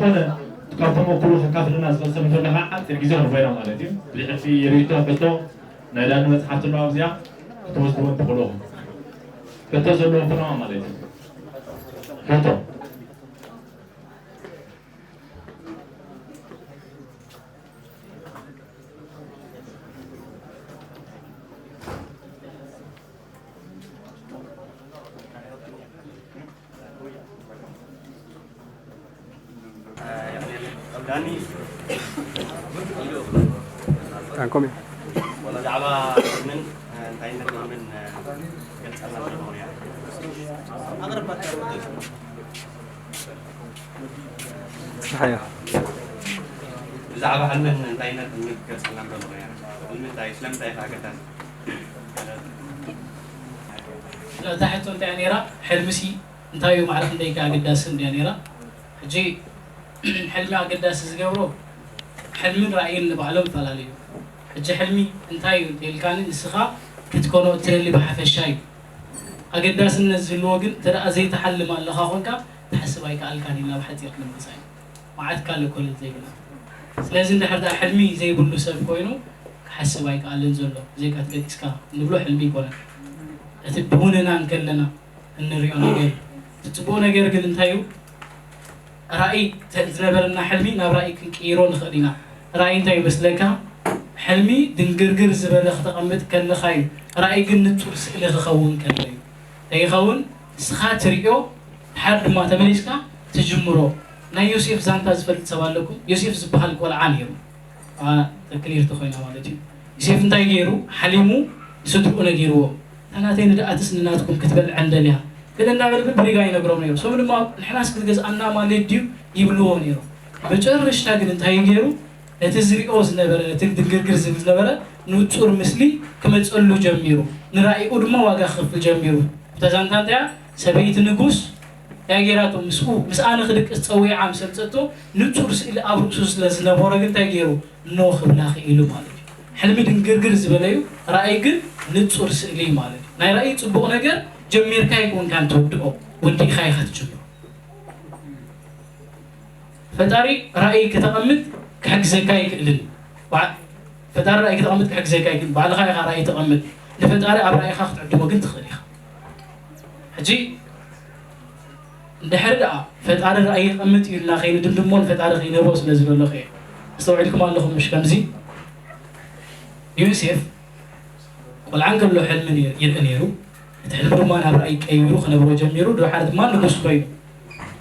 ዝኾነ ካብ ተመኩሮ ከካፍለና ዝኽእል ሰብ እንተሎ ከዓ ሓፂር ግዜ ክንቦ ኢና ማለት እዩ። ብልዕቲ ርእይቶ ሕቶ ናይ ዳኒ መፅሓፍቲ ኣለዋ ኣብዚኣ ክትወስድዎ ትኽእሉ ኢኹም። ሕቶ ዘለዎ ፈለማ ማለት እዩ። ሕቶ። ዳኒ፣ ብዛዕባ ምን እንታይነት ምን ገልጸልና ብዛዕባ ሕልምን እንታይነት ምን ገልጸልና ስለምንታይ ኢኻ ገታስ እዛ ሕቶ እንታይ እያ ነይራ? ሕልምሲ እንታይ እዩ ማዕረ ክንደይ ከ ኣገዳሲ እንድያ ነይራ። ሕጂ ሕልሚ ኣገዳሲ ዝገብሮ ሕልምን ራእይን ንባዕሎም ይፈላለዩ እዮም። ሕጂ ሕልሚ እንታይ እዩ እንተኢልካኒ ንስኻ ክትኮኖ እትደሊ ብሓፈሻ እዩ። ኣገዳስነት ዝህልዎ ግን እንተ ደኣ ዘይትሓልም ኣለኻ ኾንካ ክትሓስብ ኣይከኣልካን ኢልና ብሓፂር ክንምልሳ እዩ። መዓት ካልእ ኮለል ዘይብላ። ስለዚ እንድሕር ደኣ ሕልሚ ዘይብሉ ሰብ ኮይኑ ክሓስብ ኣይከኣልን ዘሎ። ብዘይካ እቲ ደቂስካ እንብሎ ሕልሚ ኣይኮነን። እቲ ብውንና እንከለና እንሪኦ ነገር እዩ። እቲ ፅቡቕ ነገር ግን እንታይ እዩ? ራእይ ዝነበረና ሕልሚ ናብ ራእይ ክንቅይሮ ንኽእል ኢና። ራእይ እንታይ ይመስለካ? ሕልሚ ድንግርግር ዝበለ ክተቐምጥ ከለኻ እዩ። ራእይ ግን ንፁር ስእሊ ክኸውን ከሎ እዩ። እንታይ ይኸውን? ንስኻ ትርእዮ ድሓር ድማ ተመሊስካ ትጅምሮ። ናይ ዮሴፍ ዛንታ ዝፈልጥ ሰብ ኣለኩም? ዮሴፍ ዝበሃል ቆልዓ ነይሩ። ትክክል ይርተ ኮይና ማለት እዩ። ዮሴፍ እንታይ ገይሩ? ሓሊሙ ንስድርኡ ነጊርዎ። እታ ናተይ ንድኣትስ ንናትኩም ክትበልዐን ደልያ። ገለ እንዳበለ ብብሪጋ ይነግሮም ነይሩ። እሶም ድማ ንሕናስ ክትገዝኣና ማለት ድዩ ይብልዎ ነይሮም። መጨረሽታ ግን እንታይ ገይሩ? ነቲ ዝሪኦ ዝነበረ ነቲ ድንግርግር ዝብል ዝነበረ ንጹር ምስሊ ክመጸሉ ጀሚሩ። ንራኢኡ ድማ ዋጋ ክኸፍል ጀሚሩ። እታ ዛንታ እንታይ እያ? ሰበይቲ ንጉስ እንታይ ገይራቶ? ምስኡ ምስኣ ንኽድቅስ ጸዊዓ ምስ ኣምጸቶ ንጹር ስእሊ ኣብ ርእሱ ስለ ዝነበሮ ግን እንታይ ገይሩ? ኖ ክብላ ክኢሉ ማለት እዩ። ሕልሚ ድንግርግር ዝበለዩ ራእይ ግን ንጹር ስእሊ ማለት እዩ። ናይ ራእይ ጽቡቕ ነገር ጀሚርካ ኣይኮንካን ትውድኦ፣ ወዲእኻ ኢኻ ትጅምሮ። ፈጣሪ ራእይ ከተቐምጥ ክሕግዘካ ኣይክእልን። ፈጣሪ ራእይ ከተቐምጥ ክሕግዘካ ኣይክእልን። ባዕልኻ ኢኻ ራእይ ተቐምጥ። ንፈጣሪ ኣብ ራእይኻ ክትዕድሞ ግን ትኽእል ኢኻ። ሕጂ እንድሕሪ ደኣ ፈጣሪ ራእይ የቐምጥ ኢልና ከይንድምድሞ ንፈጣሪ ከይንህቦ ስለ ዝደለኹ እየ። ኣስተውዒልኩም ኣለኹም ምሽ ከምዚ ዮሴፍ ቆልዓ እንከሎ ሕልሚ ይርኢ ነይሩ። እቲ ሕልሚ ድማ ናብ ራእይ ቀይሩ ክነብሮ ጀሚሩ። ድሓር ድማ ንጉስ ኮይኑ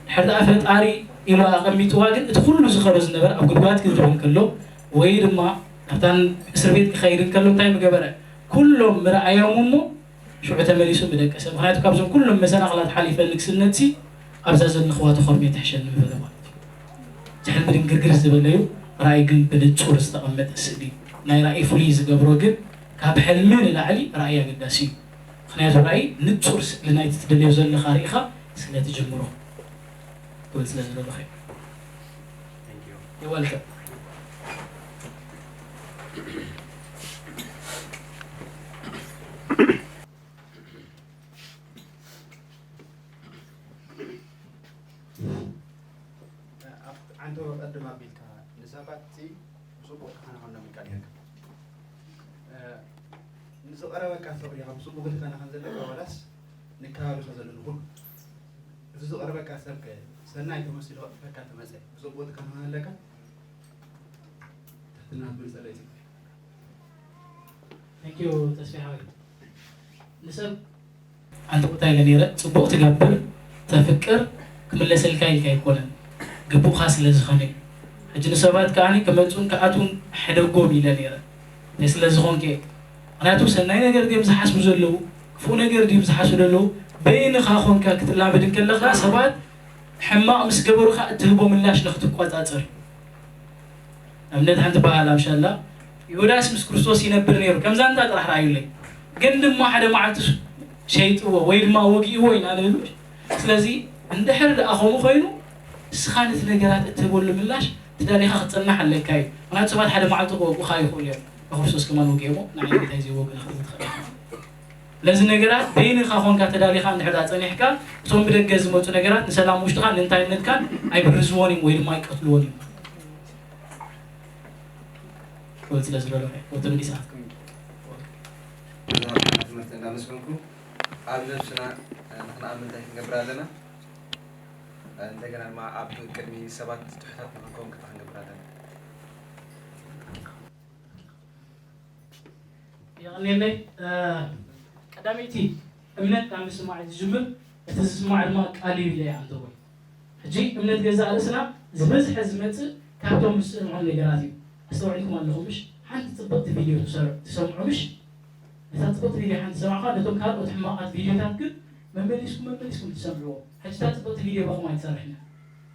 ድሕሪ ደኣ ፈጣሪ ኢሉ ኣቐሚጥዋ ግን እቲ ኩሉ ዝኸዶ ዝነበረ ኣብ ጉድጓድ ክድርብ እንከሎ ወይ ድማ ኣብታን እስር ቤት ክኸይድ እንከሎ እንታይ ምገበረ? ኩሎም ምረኣዮም እሞ ሽዑ ተመሊሱ ምደቀሰ። ምክንያቱ ካብዞም ኩሎም መሰናኽላት ሓሊፈ ንግስነትሲ ኣብዛ ዘለኽዋ ተኾርሜ ትሕሸኒ ምበለ ማለት እዩ። እቲ ሕልሚ ድንግርግር ዝበለዩ ራእይ ግን ብንጹር ዝተቐመጠ ስእሊ ናይ ራእይ ፍሉይ ዝገብሮ ግን ካብ ሕልሚ ንላዕሊ ራእይ ኣገዳሲ እዩ። ምክንያቱ ራእይ ንጹር ስእሊ ናይቲ ትደልዮ ዘለኻ ርኢኻ ስለ ትጅምሮ ክብል ስለ ዝደለኹ እዩ። You're welcome. ዓንቶ ቀድም ኣቢልካ ንሰባት ብፅቡቅ ትከናኸኖም ኢልካ ነርካ። ንዝቐረበካ ሰብ ዲኻ ብፅቡቅ ክትከናኸን ዘለካ ዋላስ ንከባቢኻ ዘሎ ንኹሉ? እዚ ዝቐረበካ ሰብ ከ ሰናይ ተመሲሉ ከጥፍኣካ ተመፀ ብፅቡቅ ትከናኸን ኣለካ? ትሕትና ትብል ፀለይቲ። Thank you ተስፋ ሓወይ። ንሰብ ኣንተ ቦታ ኢለ ነይረ፣ ጽቡቕ ትገብር፣ ተፍቅር፣ ክምለሰልካ ኢልካ ኣይኮነን፣ ግቡእካ ስለ ዝኾነ እዩ። ሕጂ ንሰባት ከኣ ክመጹን ክኣትዉን ሕደጎም ኢለ ነይረ። እንታይ ስለ ዝኾንከ? ምኽንያቱ ሰናይ ነገር ድዮም ዝሓስቡ ዘለዉ፣ ክፉእ ነገር ድዮም ዝሓስቡ ዘለዉ፣ በይንኻ ኾንካ ክትላመድ እንከለኻ ሰባት ሕማቕ ምስ ገበሩኻ እትህቦ ምላሽ ንኽትቆጻጸር እዩ። ኣብነት ሓንቲ በዓል ኣምሻላ ይሁዳስ ምስ ክርስቶስ ይነብር ነይሩ። ከምዛ እንታ ጥራሕ ረኣዩለይ። ግን ድማ ሓደ መዓልቲ ሸይጥዎ ወይ ድማ ወጊእዎ ኢና ንብል። ስለዚ እንድሕር ደኣ ከምኡ ኮይኑ ንስኻ ነቲ ነገራት እትህበሉ ምላሽ ተዳሊኻ ክትጸናሕ ኣለካ እዩ። ምክንያቱ ሰባት ሓደ መዓልቲ ክወግኡኻ ይኽእሉ እዮም። ንክርስቶስ ከማን ወጊኦሞ ንዓይ እንታይ ዘይወግእና ክትብል ትኽእል ኢኻ። ነዚ ነገራት በይንኻ ኾንካ ተዳሊኻ እንድሕር ደኣ ጸኒሕካ፣ እቶም ብደገ ዝመጹ ነገራት ንሰላም ውሽጥኻን ንእንታይነትካን ኣይብርዝዎን እዮም ወይ ድማ ኣይቀትልዎን እዮም። ክብል ስለ ዝደለኹ እየ። ወትሩ እንዲህ ሰዓት ብዙሃት ትምህርቲ እንዳመስገንኩ ኣብ ነብስና ንክንኣምን እንታይ ክንገብር ኣለና? እንደገና ድማ ኣብ ቅድሚ ሰባት ትሑታት ንክንከውን እንታይ ክንገብር ኣለና? የቐንየለይ። ቀዳመይቲ እምነት ካብ ምስማዕ እዩ ዝጅምር። እቲ ዝስማዕ ድማ ቃል እዩ ኢለ እየ ኣንተቦይ። ሕጂ እምነት ገዛእ ርእስና ዝበዝሐ ዝመጽእ ካብቶም ዝስምዖም ነገራት እዩ። ኣስተውዒልኩም ኣለኹም ምሽ? ሓንቲ ጽብቕቲ ቪድዮ ትሰር- ትሰምዑ ምሽ? ነታ ጽብቕቲ ቪድዮ ሓንቲ ሰማዕኳ፣ ነቶም ካልኦት ሕማቓት ቪድዮታት ግን መመሊስኩም መመሊስኩም ትሰምዕዎ። ሕጂ እታ ጽብቕቲ ቪድዮ ባኹም ኣይትሰርሕን እያ።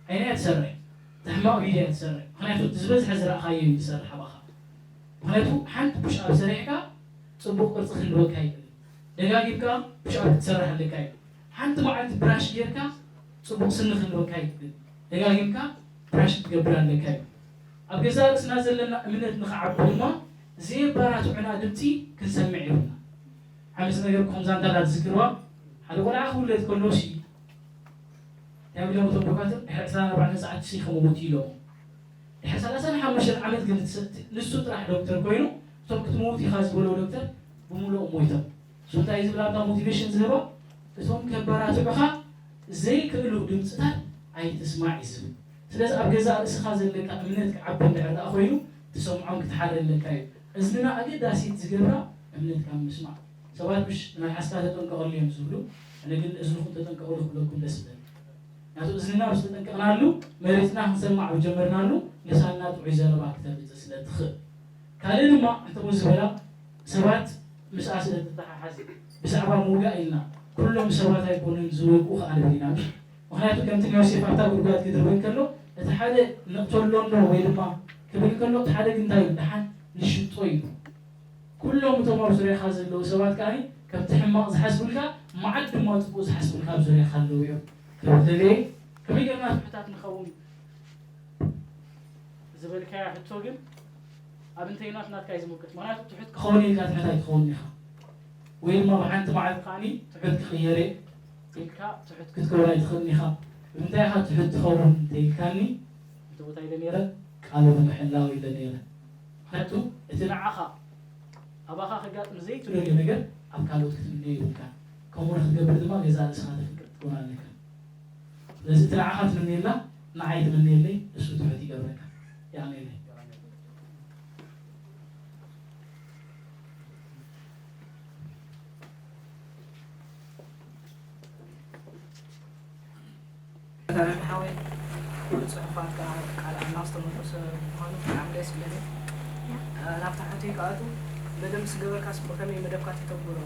ዓይና እያ ትሰርሕ። እታ ሕማቕ ቪድዮ እያ ትሰርሕ። ምኽንያቱ እቲ ዝበዝሐ ዝረኣኻዮ እዩ ዝሰርሕ ኣባኻ። ምኽንያቱ ሓንቲ ፑሽ ኣፕ ሰሪሕካ ጽቡቕ ቅርጺ ክህልወካ ይኽእል። ደጋጊምካ ፑሽ ኣፕ ክትሰርሕ ኣለካ እዩ። ሓንቲ መዓልቲ ብራሽ ጌርካ ጽቡቕ ስኒ ክህልወካ ይኽእል። ደጋጊምካ ብራሽ ክትገብር ኣለካ እዩ። ኣብ ገዛእ ርእስና ዘለና እምነት ንኽዓቢ ድማ ዘየባራትዑና ድምጺ ክንሰምዕ የብልና። ሓንቲ ነገር ከምዛ እንታ ትዝክርዋ፣ ሓደ ቆልዓ ክውለድ ከሎ ሲ እንታይ ብሎም እቶም ዶካትር ድሕሪ ዕስራን ኣርባዕተን ሰዓት ሲ ክመውት ኢሎም። ድሕሪ ሰላሳን ሓሙሽተን ዓመት ግን ንስ- ንሱ ጥራሕ ዶክተር ኮይኑ እቶም ክትመውት ኢኻ ዝበሎ ዶክተር ብምሉኦም ሞይቶም። እሱ እንታይ ዝብል ኣብታ ሞቲቬሽን ዝህቦ እቶም ከበራትዑኻ ዘይክእሉ ድምፅታት ኣይትስማዕ እዩ ዝብል። ስለዚ ኣብ ገዛእ ርእስኻ ዘለካ እምነት ክዓቢ እንድሕር ደኣ ኮይኑ ትሰምዖም ክትሓሪ ኣለካ እዩ። እዝንና ኣገዳሲት ዝገብራ እምነት ካብ ምስማዕ። ሰባት ምሽ ንመልሓስካ ተጠንቀቐሉ እዮም ዝብሉ፣ ኣነ ግን ንእዝንኹም ተጠንቀቑሉ ክብለኩም ደስ ይብለኒ። ምክንያቱ እዝንና ምስ ተጠንቀቕናሉ መሪፅና ክንሰማዕ ብጀመርናሉ ልሳንና ጥዑይ ዘረባ ክተምፅእ ስለ ትኽእል። ካልእ ድማ እንተሞ ዝበላ ሰባት ምስኣ ስለ ትተሓሓዝ ብዛዕባ ምውጋእ ኢልና ኩሎም ሰባት ኣይኮኑን ዝወግኡ ከዓ ንብል ኢና ምሽ? ምክንያቱ ከምቲ ንዮሴፍ ኣብታ ጉድጓድ ክድርበ ከሎ እቲ ሓደ ንቕተሎ እንዶ ወይ ድማ ክብል ከሎ እቲ ሓደ ግን እንታይ ኢሉ ደሓን ንሽጦ ኢሉ። ኩሎም እቶም ኣብ ዙርያኻ ዘለዉ ሰባት ከዓ ከምቲ ሕማቕ ዝሓስቡልካ መዓት ድማ ፅቡቕ ዝሓስቡልካ ኣብ ዙርያኻ ኣለዉ እዮም ክብል ደልየ። ከመይ ጌርና ትሑታት ንኸውን ዝበልካያ ሕቶ ግን ኣብ እንተይናት ናትካ እዩ ዝምልከት። ምክንያቱ ትሑት ክኸውን ኢልካ ትሑት ኣይትኸውን ኢኻ። ወይ ድማ ብሓንቲ መዓልቲ ከዓኒ ትሑት ክቕየር እየ ኢልካ ትሑት ክትከውን ኣይትኽእልን ኢኻ። ብምንታይ ኢኻ ትሑት ትኸውን እንተኢልካኒ፣ እቲ ቦታ ኢለ ነይረ፣ ቃሉ ንምሕላው ኢለ ነይረ። ምክንያቱ እቲ ንዓኻ ኣባኻ ከጋጥም ዘይትደልዮ ነገር ኣብ ካልኦት ክትምነዮ የብልካን። ከምኡ ንክትገብር ድማ ገዛእ ርእስኻ ተፍቅር ክትከውን ኣለካ። ስለዚ እቲ ንዓኻ ትምነየላ ንዓይ ትምነየለይ፣ እሱ ትሑት ይገብረካ። የቐንየለይ። ተረን ሓወይ፣ ኩሉ ጽሑፋት ከዓ ቃል ኣምላኽ ዝተመርኮሰ ምዃኑ ብጣዕሚ ደስ ይብለኒ። ናብቲ ሕቶይ ክኣቱ፣ መደብ ምስ ገበርካስ ብኸመይ መደብካ ተተግብሮ?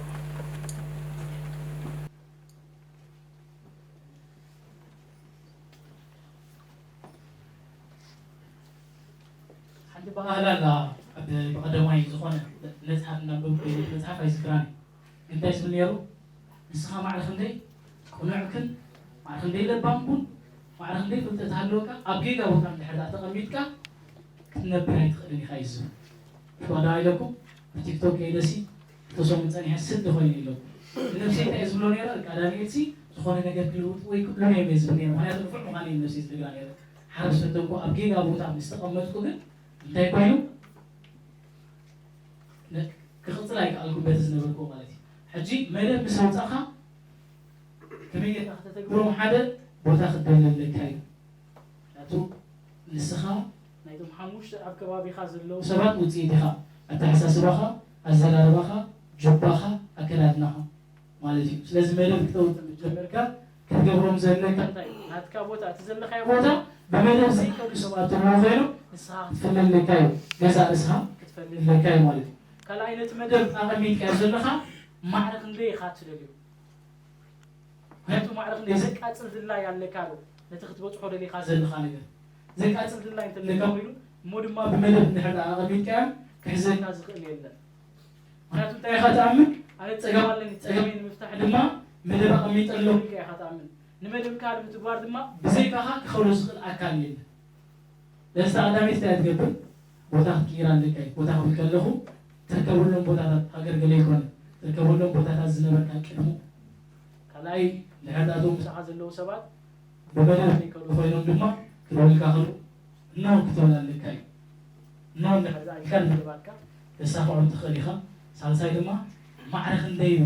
ሓንቲ ባህሊ ኣላ። ኣብ ብቐደማይ ዝኾነ መጽሓፍ እናንበብኩ መጽሓፍ ኣይዝክራን እዩ። ግን እንታይ ዝብል ነይሩ? ንስኻ ማዕረ ክንደይ ቅኑዕክን ማዕረ ክንደይ ለባምኩን ማዕረ ክንደይ ፍልጠት ሃለወካ ኣብ ጌጋ ቦታ እንድሕር ደኣ ተቐሚጥካ ክትነብር ኣይትኽእልን ኢኻ እዩ ዝብል። ሽዋ ደኣ ኢለኩም ኣብ ቲክቶክ ከይደሲ ክልተ ሰሙን ጸኒሐ ስዲ ኮይነ ኢለኩም። ንነብሰይ እንታይ እየ ዝብሎ ነይረ? በቃ ዳንኤልሲ ዝኾነ ነገር ክልውጥ ወይ ክብሉ እዮም እየ ዝብል ነይረ። ምክንያቱ ንፉዕ ምዃነይ ንነብሰይ ዝነግራ ነይረ። ሓረስ ፈተንኩ ኣብ ጌጋ ቦታ ምስ ተቐመጥኩ ግን እንታይ ኮይኑ? ነ- ክቕጽል ኣይከኣልኩን በቲ ዝነበርኩዎ ማለት እዩ። ሕጂ መደብ ምስ ኣውጻእኻ ከመይ ጌርካ ከተተግብሮም ሓደ ቦታ ክትደሊ ኣለካ እዩ። ምክንያቱ ንስኻ ናይቶም ሓሙሽተ ኣብ ከባቢኻ ዘለዉ ሰባት ውጽኢት ኢኻ። ኣተሓሳስባኻ፣ ኣዘራርባኻ፣ ጁባኻ፣ ኣከዳድናኻ ማለት እዩ። ስለዚ መደብ ክተውጽእ ምስ ጀመርካ ክትገብሮም ዘለካ እንታይ እዩ? ናትካ ቦታ፣ እቲ ዘለኻዮ ቦታ ብመደብ ዘይከዱ ሰባት ዘለዉ ኮይኖም ንስኻ ክትፍለ ኣለካ እዩ። ገዛእ ርእስኻ ክትፈልጥ ኣለካ እዩ ማለት እዩ። ካልኣይ ነቲ መደብ ኣቐሚጥካዮ ዘለኻ ማዕረ ክንደይ ኢኻ ትደልዮ? ምክንያቱ ማዕረ ክንደይ ዘቃጽል ድላይ ኣለካ ዶ? ነቲ ክትበጽሖ ደሊኻ ዘለኻ ነገር ዘቃጽል ድላይ እንተለካ ኮይኑ እሞ ድማ ብመደብ እንድሕር ደኣ ኣቐሚጥካዮም ክሕዘካ ዝኽእል የለን። ምክንያቱ እንታይ ኢኻ ትኣምን? ኣነ ጸገም ኣለኒ፣ ጸገመይ ንምፍታሕ ድማ መደብ ኣቐሚጠ ኣለኹ ኢልካ ኢኻ ትኣምን። ንመደብካ ንምትግባር ድማ ብዘይካኻ ክኸውሎ ዝኽእል ኣካል የለን። ስለዚ ቀዳመይቲ እንታይ ትገብር? ቦታ ክትቅይር ኣለካ እዩ። ቦታ ክብል ከለኹ ትርከበሎም ቦታታት ሃገር ገለ ይኮነ። ትርከበሎም ቦታታት ዝነበርካ ቅድሙ ካልኣይ ድሕርዳቶም ምሳኻ ዘለዉ ሰባት ብበደል ዘይከዱ ኮይኖም ድማ ክደውልካ ከሉ እኖ ክትብል ኣለካ እዩ። እኖ እንድሕር ኢልካ ንዘባትካ ተሳኽዖም ትኽእል ኢኻ። ሳልሳይ ድማ ማዕረ ክንደይ እዩ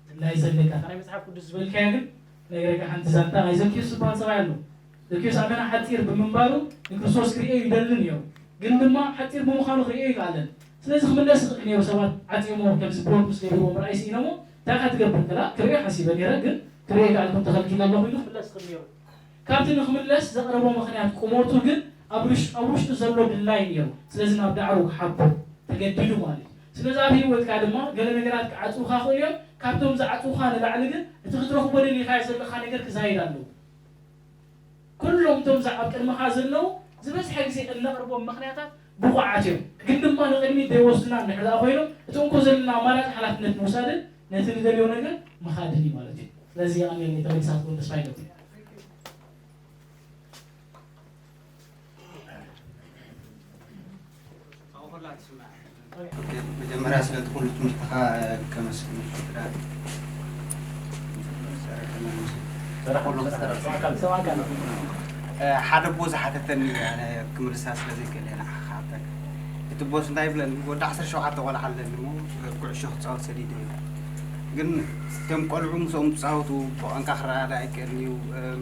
ድላይ ዘለካ እታ ናይ መፅሓፍ ቅዱስ ዝበልካዮ ግን ነግረካ ሓንቲ ዛንታ ናይ ዘኪዮስ ዝበሃል ሰብኣይ ኣሎ። ዘኪዮስ ኣመና ሓፂር ብምንባሩ ንክርስቶስ ክርእዮ ይደልን እዩ። ግን ድማ ሓፂር ብምዃኑ ክርእዮ ይከኣለን። ስለዚ ክምለስ ይኽእል ነይሩ ሰባት ዓፂሞ ከምዚ ብሎክ ምስ ገበርዎ ምርኣይ ስኢኖሞ እንታይ ኢኻ ትገብር ከላ ክርእዮ ሓሲበ ነይረ ግን ክርእዮ ይከኣልኩም ተኸልኪለ ኣለኹ ኢሉ ክምለስ ይኽእል ነይሩ። ካብቲ ንክምለስ ዘቕረቦ ምኽንያት ቁመቱ ግን ኣብ ውሽ- ኣብ ውሽጡ ዘሎ ድላይ ነይሩ። ስለዚ ናብ ዳዕሮ ክሓቦ ተገዲዱ ማለት እዩ። ስለዚ ኣብ ህይወትካ ድማ ገለ ነገራት ክዓፅውካ ክእል እዮም። ካብቶም ዝዓፅውካ ንላዕሊ ግን እቲ ክትረኽቦ ደሊኻዮ ዘለካ ነገር ክዛይድ ኣለዎ። ኩሎም እቶም ኣብ ቅድመኻ ዘለዉ ዝበዝሐ ግዜ እነቕርቦም ምኽንያታት ብቑዓት እዮም፣ ግን ድማ ንቕድሚት ዘይወስዱና እንድሕር ደኣ ኮይኖም እቲ እንኮ ዘለና ኣማራፂ ሓላፍነት ምውሳድን ነቲ ንደልዮ ነገር ምኻድን እዩ ማለት እዩ። ስለዚ ኣሜን ተመሊሳትኩም ተስፋ ይገብር። መጀመርያ ስለቲ ኩሉ ትምህርትኻ ከመስግን ሓደ ቦ ዝሓተተኒ ክምልሳ ስለዘይክእል እየ ንዓኻ ክሓተካ። እቲ ቦስ እንታይ ይብለኒ ወዲ ዓሰርተ ሸውዓተ ቆልዓ ኣለኒ እሞ ኩዕሾ ክፃወት ሰዲደ እዩ። ግን እቶም ቆልዑ ምስኦም ክፃወቱ ብቋንቋ ክረኣዳ ኣይክእልን እዩ።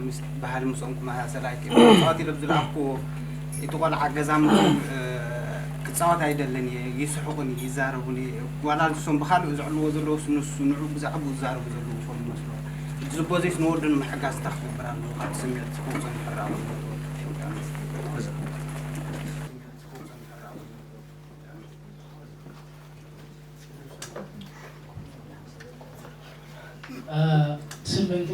ምስ ባህሊ ምስኦም ክመሳሰል ኣይክእልን እዩ። ክፃወት ኢለ ብዝለኣኽኩዎ እቲ ቆልዓ ገዛ መፅዩ ክፃወት ኣይደልን እየ። ይስሕቑኒ፣ ይዛረቡኒ። ዋላ ንሶም ብኻልእ ዘዕልዎ ዘለውስ ንሱ ንዑ ብዛዕባኡ ዝዛረቡ ዘለዉ ይኾኑ ይመስሉ። እቲ ዝቦዘይስ ንወዱ ንምሕጋዝ እንታይ ክገብር ኣለዎ? ካብቲ ስምዒት ክወፅኦ ይፈርቕ ኣለዎ። ስምንቱ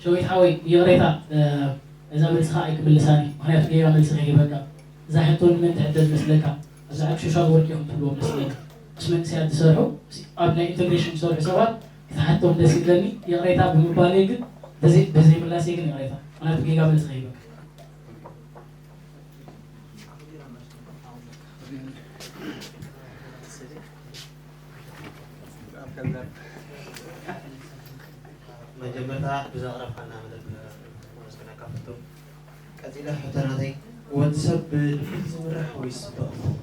ሸዊት ሓወይ ይቕሬታ እዛ መልስኻ ኣይክምልሳን እዩ ምክንያቱ ጌጋ መልሲ ከይበካ እዛ ሕቶ ንመን ትዕደል መስለካ እዛ ኣብ ሶሻል ወርክ እዮም ትብልዎ መስለኒ ምስ መንእሰያት ዝሰርሑ ኣብ ናይ ኢንተግሬሽን ዝሰርሑ ሰባት ክትሓቶም ደስ ይብለኒ ይቕሬታ ብምባለይ ግን ብዘይ ምላሰይ ግን ይቕሬታ ምክንያቱ ጌጋ መልሲ ከይበካ መጀመርታ ብዘቕረብካና መደብ ከመስግነካ ፍቱን ቀፂለ ሕቶ ናተይ ወዲ ሰብ ብድብት ዝምራሕ ወይስ ብቕልጥፍ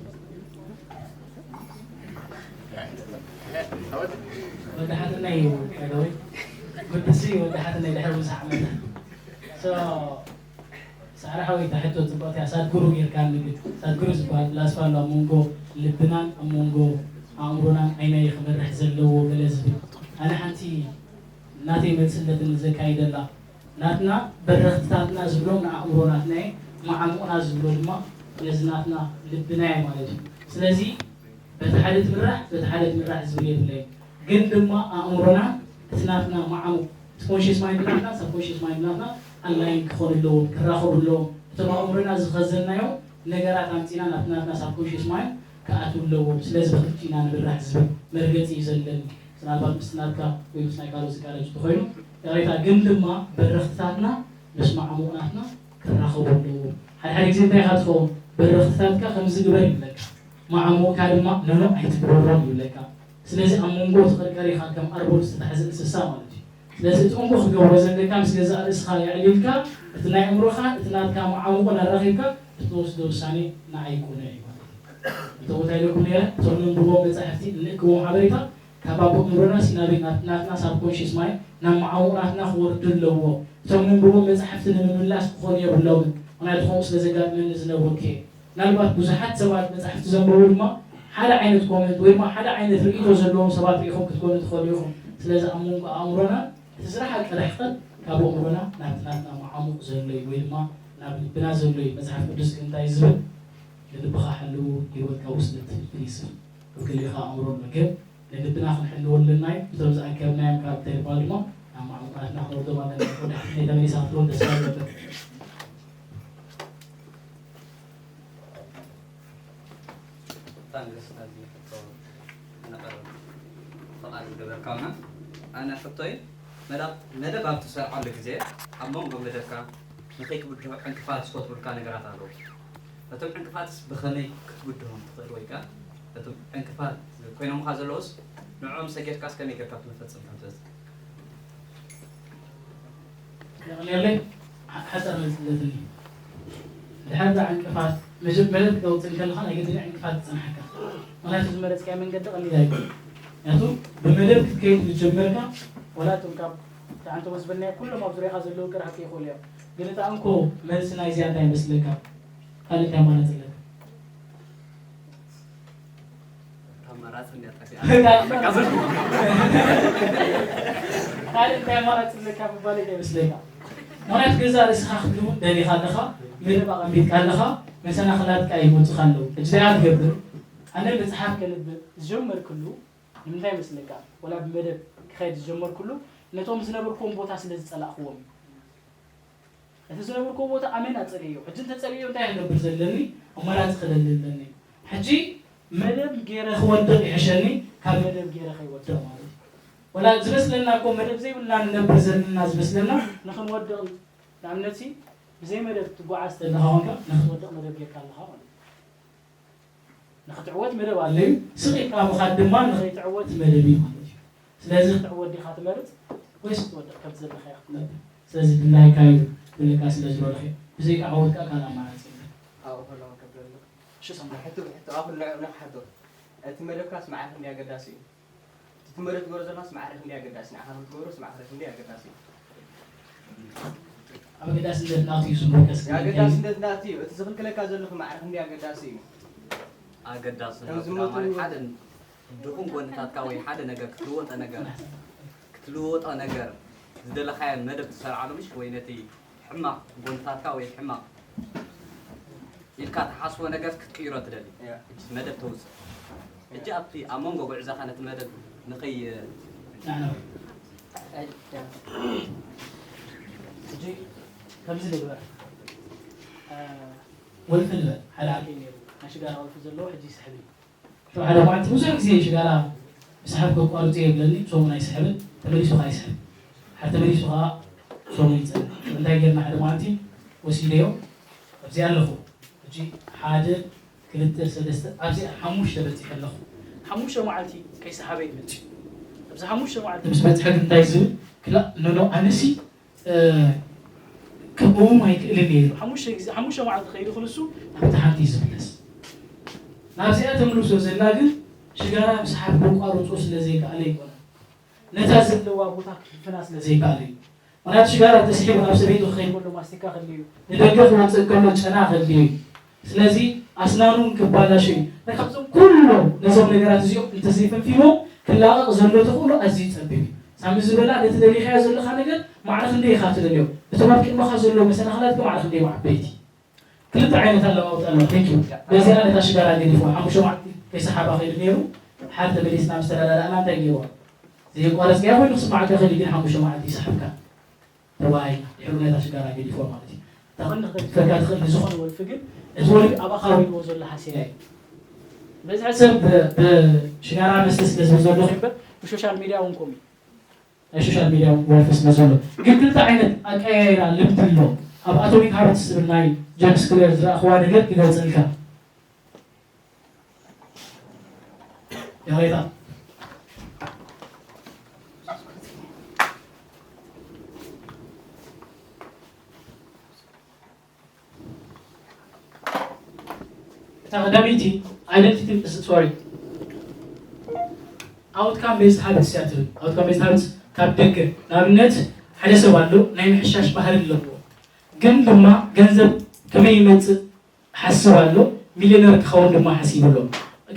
ወዲ ሓትነይ ቀዳዊ ወድሲ ወዲ ሓትነይ ድሕሪ ብዙሕ ዓመታት ሳዕሪ ሓወይ እታ ሕቶ ፅብቕቲ እያ ሳድግሩ ጌርካኒ ግን ሳድግሩ ዝበሃል ፍላስፋ ኣሎ ኣብ መንጎ ልብናን ኣብ መንጎ ኣእምሮናን ኣይናይ ክመርሕ ዘለዎ ገለ ዝብል ኣነ ሓንቲ ናተይ መልስነትን ዘካይደላ ናትና በረኽትታትና ዝብሎም ንኣእምሮ ናትና እየ ማዓሙቕና ዝብሎ ድማ ነዚ ናትና ልብና እየ ማለት እዩ ስለዚ በቲ ሓደ ትምራሕ በቲ ሓደ ትምራሕ ዝብል የብለይ ግን ድማ ኣእምሮና እቲ ናትና ማዓሙቕ እቲ ኮንሽስ ማይንድ ናትና ሰብ ኮንሽስ ማይንድ ናትና ኣላይን ክኾኑ ኣለዎም ክራኸቡ ኣለዎም እቶም ኣእምሮና ዝኸዘንናዮም ነገራት ኣምፂና ናብቲ ናትና ሳብ ኮንሽስ ማይንድ ክኣትዉ ኣለዎም ስለዚ ብክልቲና ንምራሕ ዝብል መርገፂ እዩ ዘለኒ ምናልባት ምስ ናትካ ወይ ምስ ናይ ካልኦት ዝቃረፅ እንተኮይኑ ይቕሬታ ግን ድማ በረኽትታትና ምስ ማዕሙቕ ናትና ክራኸቡ ኣለዎም ሓደ ሓደ ግዜ እንታይ ኢኻ ትኸውን በረኽትታትካ ከምዚ ግበር ይብለካ ማዕሙቕካ ድማ ኖኖ ኣይትግበሮም ይብለካ ስለዚ ኣብ መንጎ ትቕርቀር ኢኻ ከም ኣርቦብ ዝተታሕዘ እንስሳ ማለት እዩ ስለዚ እቲ እንኮ ክትገብሮ ዘለካ ምስ ገዛእ ርእስኻ የዕሊልካ እቲ ናይ ኣእምሮኻን እቲ ናትካ መዓሙቕን ኣራኺብካ እቲ ትወስዶ ውሳኔ ንዓይ ይኩነ እዩ ማለት እዩ። እንተ ቦታ ኢለኩም ነይረ እቶም ነንብቦም መጻሕፍቲ እንእክቦም ሓበሬታ ካብ ኣቦ ኣእምሮና ሲናቤት ናትና ሳብኮንሽስ ማይንድ ናብ መዓሙቕ ናትና ክወርዱ ኣለዎ። እቶም ነንብቦም መጻሕፍቲ ንምምላስ ክኾኑ የብሎምን። ምኽንያቱ ከምኡ ስለ ዘጋጥመኒ ዝነብርኩ እየ። ምናልባት ብዙሓት ሰባት መጻሕፍቲ ዘንበቡ ድማ ሓደ ዓይነት ኮመንት ወይ ድማ ሓደ ዓይነት ርእይቶ ዘለዎም ሰባት ርኢኹም ክትኮኑ ትኽእሉ ኢኹም። ስለዚ ኣብ መንጎ ኣእምሮና እቲ ዝረሓቀ ርሕቀት ካብ ኣእምሮና ናብቲ ናትና መዓሙቕ ዘሎ እዩ ወይ ድማ ናብ ልብና ዘሎ እዩ። መጽሓፍ ቅዱስ ግን እንታይ እዩ ዝብል? ንልብኻ ሓልው፣ ህይወት ካብ ውስጥ ትፍልፍል ይስብ። ኣብ ገሊኡ ኸኣ ኣእምሮ ኣሎ። ግን ንልብና ክንሕልዎ ኣለና እዩ። እቶም ዝኣከብናዮም ካብ እንታይ ይበሃል ድማ ናብ መዓሙቕ ናትና ክነውርዶም ኣለና። ወደ ሓፍተይ ተመሊሳ ክትከውን ተስፋ ይገብር። ብጣዕሚ ደስ ዝብል ሕቶ ነቐርብ ፍቓድ ይገበርካልና። ኣነ ሕቶይ መደብ መደብ ኣብ ትሰርዓሉ ግዜ ኣብ መንጎ መደብካ ንኸይትብድሆ ዕንቅፋት ዝፈጥሩልካ ነገራት ኣለዉ። እቶም ዕንቅፋትስ ብኸመይ ክትብድሆም ትኽእል ወይ ከኣ እቶም ዕንቅፋት ኮይኖምኻ ዘለዉስ ንዕኦም ሰጊርካስ ከመይ ጌርካ ክትመፈጽም ከም ትበጽሕ? የቕንየለይ። ሓ- ሓጻር መልሲ ኣለትኒ። ድሕር ዳ ዕንቅፋት መጀመርያ ክትወጽእ እንከለኻ ናይ ገድሊ ዕንቅፋት ትጸንሓካ። ምክንያቱ ዝመረጽካዮ መንገዲ ቀሊል ኣይኮን። ምክንያቱ ብመደብ ክትከይድ ዝጀመርካ ወላ እቶም ካብ ተዓንቶ መስበልናዮ ኩሎም ኣብ ዙሪያኻ ዘለዉ ክረሃካ ይኽእሉ እዮም። ግን እታ እንኮ መልሲ ናይዚኣ እንታይ ይመስለካ? ካልእ እንታይ ኣማራጺ ኣለካ? ኣማራጺ እንድያ ጠፊኣ። ካልእ እንታይ ኣማራጺ ኣለካ ምባል እንታይ ይመስለካ? ምክንያቱ ገዛ ርእስኻ ክትልውጥ ደሊኻ ኣለኻ፣ መደብ ኣቐሚጥካ ኣለኻ፣ መሰናኽላት ከኣ ይመጹኻ ኣለዉ። ሕጂ እንታይ ትገብር? ኣነ መጽሓፍ ከንብብ ዝጀመርክሉ ንምንታይ ይመስለካ? ወላ ብመደብ ክኸይድ ዝጀመርክሉ ነቶም ዝነበርክዎም ቦታ ስለ ዝጸላእክዎም እዩ። እቲ ዝነበርክዎ ቦታ ኣመና ጸልእዮ። ሕጂ እንተጸልእዮ እንታይ ክገብር ዘለኒ? ኣማራጺ ክደሊ ኣለኒ። ሕጂ መደብ ገይረ ክወድቕ ይሕሸኒ ካብ መደብ ገይረ ከይወድቕ ማለት እዩ። ወላ ዝመስለና እኮ መደብ ዘይብልና ንነብር ዘለና ዝመስለና ንኽንወድቕ ንኣብነት ሲ ብዘይ መደብ ትጓዓዝ ተለኻ ኮንካ ንኽትወድቕ መደብ ጌርካ ኣለኻ ማለት እዩ። ንኽትዕወት መደብ ኣሎ እዩ። ስቕ ኢልካ ምኻድ ድማ ንኸይትዕወት መደብ እዩ ማለት እዩ። ስለዚ ክትዕወት ዲኻ ትመርጽ ወይስ ክትወድቕ ከም ዘለኻ ኢኻ ክትነብር። ስለዚ ድላይካ እዩ ክብለካ ስለ ዝደለኹ ብዘይካ ዓወትካ ካልእ ኣማራጺ የለን። ኣብኡ ከለኹ ከብለሉ። እሺ ሰማዕ። ሕቶ ሕቶ ኣኹል ንዕኡ ንኽሓቶ እቲ መደብካስ መዓርኪ እንድዩ ኣገዳሲ እዩ። እቲ መደብ ትገብሮ ዘለኻስ መዓርኪ እንድዩ ኣገዳሲ ንዓኻ ከም ትገብሮስ መዓርኪ እንድዩ ኣገዳሲ እዩ። ኣብ ኣገዳስነት ናቱ እዩ ዝምርኮስ። ኣገዳስነት ናቱ እዩ። እቲ ዝኽልክለካ ዘለኹ መዓርኪ እንድዩ ኣገዳሲ እዩ። ኣገዳስነቱ ከም ዝሞቱ ማለት ሓደ ድኹም ጎንታትካ ወይ ሓደ ነገር ክትልወጠ ነገር ክትልወጦ ነገር ዝደለኻዮ መደብ ትሰርዓሉ ምሽ ወይ ነቲ ሕማቕ ጎንታትካ ወይ ሕማቕ ኢልካ ትሓስቦ ነገር ክትቅይሮ ትደሊ ያ። ሕጂ መደብ ተውፅእ ሕጂ ኣብቲ ኣብ መንጎ ጉዕዞኻ ነቲ መደብ ንኸይ ንሕና ሕጂ ከምዚ ንግበር። እ፣ ወልፊ ንበል ሓደ ዓርኪ ነይሩ ናይ ሽጋራ ወልፊ ዘለዎ ሕጂ ይስሕብ እዩ። ሽዑ ሓደ መዓልቲ ብዙሕ ግዜ ሽጋራ ምስሓብ ከቋርጽ እየ ይብለኒ፣ ሰሙን ኣይስሕብን፣ ተመሊሱ ከኣ ይስሕብ። ሓደ ተመሊሱ ከኣ ሰሙን ይጸንሕ። ሽዑ እንታይ ጌርና ሓደ መዓልቲ ወሲደዮ ኣብዚ ኣለኹ። ሕጂ ሓደ ክልተ ሰለስተ ኣብዚ ሓሙሽተ በጺሐ ኣለኹ። ሓሙሽተ መዓልቲ ከይሰሓበ እዩ መጺኡ። ኣብዚ ሓሙሽተ መዓልቲ ምስ በጽሐ ግን እንታይ ዝብል ክላእ ኖኖ ኣነሲ ክእውም ኣይክእልን እየ ኢሉ ሓሙሽተ ግዜ ሓሙሽተ መዓልቲ ከይዱ ክልሱ ናብቲ ሓንቲ እዩ ዝምለስ። ናብዚኣ ተምልሶ ዘላ ግን ሽጋራ ምስሓብ ከቋርጾ ስለ ዘይከኣለ ኣይኮነን። ነታ ዘለዋ ቦታ ክሽፍና ስለ ዘይከኣለ እዩ። ምክንያቱ ሽጋራ ተስሒቡ ናብ ሰበይቱ ክኸይድ ከሎ ማስቲካ ክህልዩ እዩ። ንደገ ክወፅእ ከሎ ጨና ክህልዩ እዩ። ስለዚ ኣስናኑ ክባላሾ እዩ። ካብዞም ኩሎም ነዞም ነገራት እዚኦም እንተዘይፈንፊኖም ክላቐቕ ዘሎ ተኽእሎ ኣዝዩ ጸቢብ እዩ። ሳሚ ዝበላ ነቲ ደሊኻዮ ዘለኻ ነገር ማዕረ ክንደይ ኢኻ ትደልዮ? እቶም ኣብ ቅድመኻ ዘለዉ መሰናኽላት ከ ማዕረ ክንደይ ዓበይቲ? ክልተ ዓይነት ኣለዋውጣ ኣሎ። Thank you። በዚኣ ነታ ሽጋራ ገዲፍዋ ሓሙሽተ መዓልቲ ከይሰሓባ ከይዱ ነይሩ። ሓደ ተመሊስና ምስ ተረዳዳእና እንታይ ገይርዋ? ዘየቋረጽካዮ ኮይኑ ክስማዓካ ይኽእል እዩ፣ ግን ሓሙሽተ መዓልቲ ይስሓብካ። ተባሂልና ድሕሪ ነታ ሽጋራ ገዲፎ ማለት እዩ። እታ ቀንዲ ክትገድፈካ ትኽእል ንዝኾነ ወልፊ ግን እቲ ወልፊ ኣባኻ ወሪድዎ ዘሎ ሃስያ እዩ። በዝሒ ሰብ ብ- ብሽጋራ መስተ ስለ ዝብል ዘሎ እምበር ብሶሻል ሚድያ እውን ከምኡ እዩ። ናይ ሶሻል ሚድያ እውን ወልፊ ስለ ዘሎ ግን ክልተ ዓይነት ኣቀያይራ ልምዲ ኣሎ። ኣብ ኣቶሚክ ሃብትስ ዝብል ናይ ጀምስ ክሌር ዝረእኽዋ ነገር ክገልጸልካ። ይቕሬታ። እታ ቀዳመይቲ ኣይደንቲቲ ሶሪ ኣውትካም ቤዝድ ሃብትስ እያ ትብል። ኣውትካም ቤዝድ ሃብትስ ካብ ደገ ንኣብነት ሓደ ሰብ ኣሎ ናይ ምሕሻሽ ባህሪ ኣለዎ፣ ግን ድማ ገንዘብ ከመይ ይመፅእ ሓስብ ኣሎ፣ ሚልዮነር ክኸውን ድማ ሓሲቡ ኣሎ።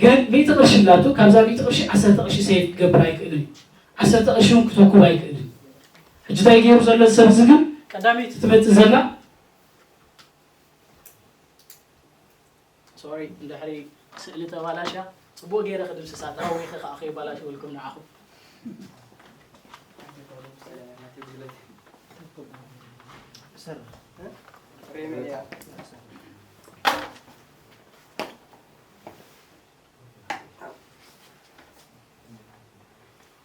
ግን ሚእቲ ቅርሺ ኣላቶ፣ ካብዛ ሚእቲ ቅርሺ ዓሰርተ ቅርሺ ሴቭ ክገብር ኣይክእልን እዩ። ዓሰርተ ቅርሺ እውን ክተኩብ ኣይክእልን። ሕጂ እንታይ ገይሩ ዘሎ ሰብ እዚ ግን ቀዳመይቲ ትመጽእ ዘላ ሶሪ እንድሕሪ ስእሊ ተባላሻ ጽቡቕ ገይረ ክድምስሳ ተሃዊኸ ከዓ ከይባላሸወልኩም ንዓኹም።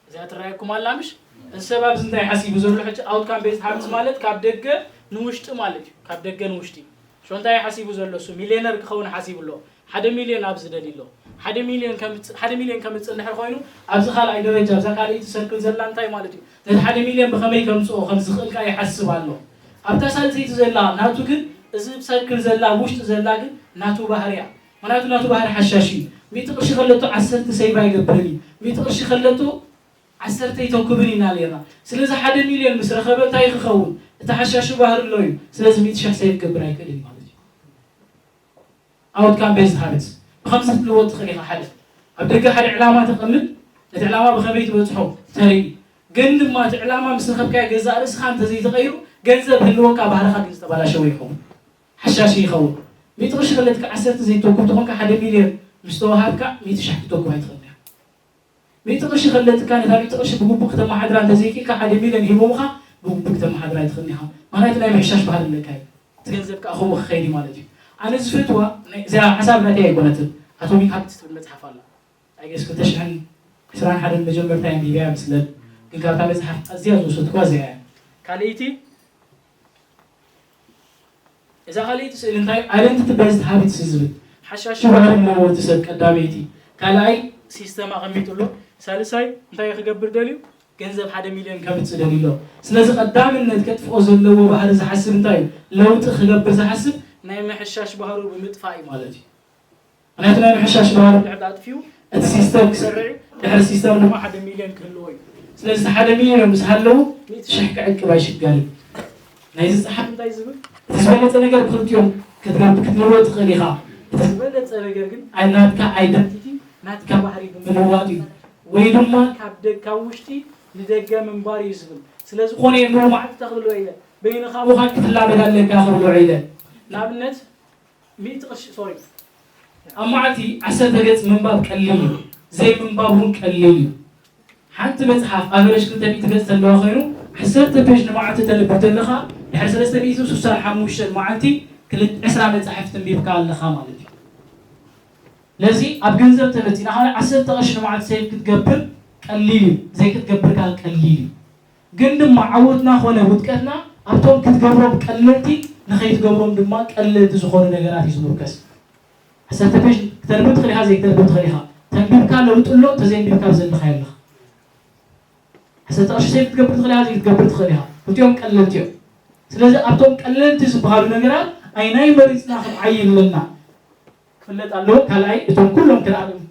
እዚኣ ትረኣየኩም ኣላ ምሽ? እዚ ሰብ ኣብዚ እንታይ ሓሲቡ ዘሎ ሕጂ ኣውትካም ቤዝድ ሃብትስ ማለት ካብ ደገ ንውሽጢ ማለት እዩ። ካብ ደገ ንውሽጢ ሾ እንታይ ሓሲቡ ዘሎ እሱ ሚልዮነር ክኸውን ሓሲቡ ኣሎ። ሓደ ሚልዮን ኣብዚ ደልዩ ኣሎ። ሓደ ሚልዮን ከምጽእ ሓደ ሚልዮን ከምጽእ እንድሕር ኮይኑ ኣብዚ ካልኣይ ደረጃ ኣብዛ ካልኣይቲ ሰርክል ዘላ እንታይ ማለት እዩ? ነቲ ሓደ ሚልዮን ብኸመይ ከምጽኦ ከም ዝኽእል ከኣ ይሓስብ ኣሎ። ኣብታ ሳልሰይቲ ዘላ ናቱ ግን እዚ ሰርክል ዘላ ኣብ ውሽጢ ዘላ ግን ናቱ ባህሪ እያ። ምክንያቱ ናቱ ባህሪ ሓሻሽ እዩ። ሚእቲ ቅርሺ ከለቶ ዓሰርተ ሰይቭ ኣይገብርን እዩ። ሚእቲ ቅርሺ ከለቶ ዓሰርተ ይተኩብን ኢና ኔርና። ስለዚ ሓደ ሚልዮን ምስ ረኸበ እንታይ ክኸውን? እቲ ሓሻሽ ባህሪ ኣሎ እዩ። ስለዚ ሚእቲ ሽሕ ሰይቭ ክገብር ኣይክእልን ማለት እዩ። ኣውትካም ቤዝድ ሃቢትስ ብኸምዚ ክትልወጥ ትኽእል ኢኻ። ሓደ ኣብ ደገ ሓደ ዕላማ ተቐምጥ፣ ነቲ ዕላማ ብኸመይ ትበጽሖ ተርኢ። ግን ድማ እቲ ዕላማ ምስ ረኸብካዮ ገዛእ ርእስኻ እንተዘይተቐይሩ ገንዘብ ህልወካ ባህርኻ ግን ዝተባላሸወ ይኸውን፣ ሓሻሽ ይኸውን። ሚእቲ ቅርሺ ከለትካ ዓሰርተ ዘይትወኩብ ተኾንካ ሓደ ሚልዮን ምስ ተዋሃብካ ሚእቲ ሽሕ ክትወኩብ ኣይትኽእልን ኢኻ። ሚእቲ ቅርሺ ከለትካ ነታ ሚእቲ ቅርሺ ብግቡእ ክተመሓድራ እንተዘይክኢልካ ሓደ ሚልዮን ሂቦምኻ ብግቡእ ክተመሓድራ ኣይትኽእልን ኢኻ። ምኽንያቱ ናይ ምሕሻሽ ባህሪ ኣለካ እዩ። እቲ ገንዘብ ከዓ ከምኡ ክኸይድ እዩ ማለት እዩ። ኣነ ዝፈትዋ ናይ- እዚኣ ሓሳብ ናተይ ኣይኮነትን፣ ኣቶሚክ ሃብትስ ትብል መፅሓፍ ኣላ። ኣይገስ ክልተ ሽሕን ዕስራን ሓደን መጀመርታ ኣንቢበያ ይመስለኒ፣ ግን ካብታ መፅሓፍ ኣዝያ ዝወሰድኩዋ እዚኣ እያ። ካልኣይቲ እዛ ካልኣይቲ ስእሊ እንታይ? ኣይደንቲቲ ቤዝድ ሃቢትስ ዝብል ሓሻሽ ባህሪ ኣለዎ እቲ ሰብ ቀዳመይቲ። ካልኣይ ሲስተም ኣቐሚጡ ኣሎ። ሳልሳይ እንታይ ክገብር ደልዩ? ገንዘብ ሓደ ሚልዮን ከምጽእ ደልዩ ኣሎ። ስለዚ ቀዳምነት ከጥፍኦ ዘለዎ ባህሪ ዝሓስብ እንታይ እዩ? ለውጢ ክገብር ዝሓስብ ናይ ምሕሻሽ ባህሩ ብምጥፋእ እዩ ማለት እዩ። ምክንያቱ ናይ ምሕሻሽ ባህሩ ድሕር ኣጥፊኡ እቲ ሲስተም ክሰርዕ እዩ። ድሕሪ ሲስተም ድማ ሓደ ሚልዮን ክህልዎ እዩ። ስለዚ እቲ ሓደ ሚልዮን ምስ ሃለዉ ሚእቲ ሽሕ ክዕቅብ ኣይሽገርን። ናይዚ ጸሓፍ እንታይ ዝብል? እቲ ዝበለጸ ነገር ብክልቲኦም ክትገብር ክትምርዎ ትኽእል ኢኻ። እቲ ዝበለጸ ነገር ግን ኣይ ናትካ ኣይደንቲቲ ናትካ ባህሪ ብምልዋጥ እዩ። ወይ ድማ ካብ ደ- ካብ ውሽጢ ንደገ ምንባር እዩ ዝብል። ስለዚ ዝኾነ የምሩ መዓልቲ ክብሎ ኢለ በይንኻ ምዃን ክትላመድ ኣለካ ክብሎ ኢለ። ንኣብነት ሚእቲ ቅርሺ ሶሪ ኣብ መዓልቲ ዓሰርተ ገጽ ምንባብ ቀሊል እዩ። ዘይምንባብ እውን ቀሊል እዩ። ሓንቲ መጽሓፍ ኣቨረጅ ክልተ ሚእቲ ገጽ ተለዋ ኮይኑ ዓሰርተ ፔጅ ንመዓልቲ ተንብብ ተለኻ ድሕሪ ሰለስተ ሚእቲ ስሳን ሓሙሽተን መዓልቲ ክልተ ዕስራ መጻሕፍቲ ኣንቢብካ ኣለኻ ማለት እዩ። ለዚ ኣብ ገንዘብ ተመጺና ካልእ ዓሰርተ ቅርሺ ንመዓልቲ ሰይቭ ክትገብር ቀሊል እዩ። ዘይክትገብር ከኣ ቀሊል እዩ። ግን ድማ ዓወትና ኾነ ውድቀትና ኣብቶም ክትገብሮም ቀለልቲ ንኸይትገብሮም ድማ ቀለልቲ ዝኾኑ ነገራት እዩ ዝምርከስ። ዓሰርተ ፔጅ ክተንብብ ትኽእል ኢኻ፣ ዘይክተንብብ ትኽእል ኢኻ። ተንቢብካ ለውጢ ኣሎ፣ ተዘይንቢብካ ኣብ ዘለኻዮ ኣለኻ። ዓሰርተ ቅርሺ ሴቭ ክትገብር ትኽእል ኢኻ፣ ዘይክትገብር ትኽእል ኢኻ። ክልቲኦም ቀለልቲ እዮም። ስለዚ ኣብቶም ቀለልቲ ዝበሃሉ ነገራት ኣይናይ መሪፅና ክንዓይ ኣለና። ክፍለጥ ኣለዎ። ካልኣይ እቶም ኩሎም ክንኣልዮም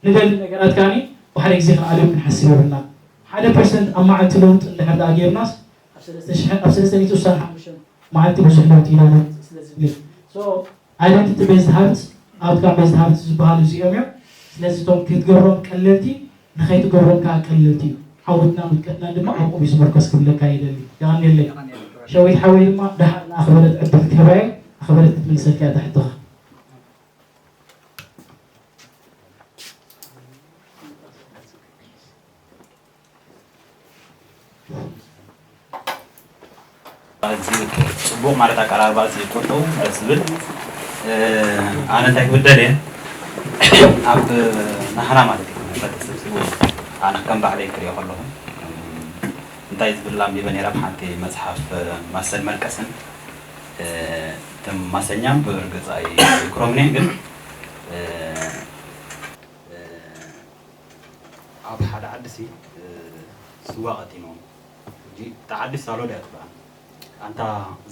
ንደሊ ነገራት ከኣ ብሓደ ግዜ ክንኣልዮም ክንሓስብ የብልና። ሓደ ፐርሰንት ኣብ መዓልቲ ለውጢ እንድሕር ደኣ ጌርናስ ኣብ ሰለስተ ሽሕ ኣብ ሰለስተ ሚእቲ ስሳን ሓሙሽተን መዓልቲ ብዙሕ ለውጢ ኢና ነምፅእ ስለ ዝብል። So ኣይደንቲቲ ቤዝድ ሃብትስ ኣውትካም ቤዝድ ሃብትስ ዝበሃሉ እዚኦም እዮም። ስለዚ እቶም ክትገብሮም ቀለልቲ ንኸይትገብሮም ከዓ ቀለልቲ እዩ። ዓወትና ውድቀትና ድማ ኣብኦም እዩ ዝምርኮስ ክብለካ ይደሊ። የቐንየለይ። ሸዊት ሓወይ ድማ ደሓር ንኣኽበረት ዕድል ክትህባ እየ። ኣኽበረት ክትምልሰልካ እያ ትሕትኻ። ኣዝዩ ጽቡቕ ማለት ኣቀራርባ ኣዝዩ ቁጥው ደስ ዝብል። ኣነ እንታይ ክብል ደልየ ኣብ ናህና ማለት እዩ ሕብረተሰብ ጽቡቕ ኣነ ከም ባዕለይ ክሪኦ ከለኹ እንታይ ዝብል ኣንቢበ ነይረ ኣብ ሓንቲ መጽሓፍ ማሰል መልቀስን እቶም ማሰኛም ብርግጽ ኣይዝክሮምን እየ ግን ኣብ ሓደ ዓዲ ሲ ስዋ ቀጢኖም ሕጂ እታ ዓዲ ሳሎዳ እያ ትበሃል ኣንታ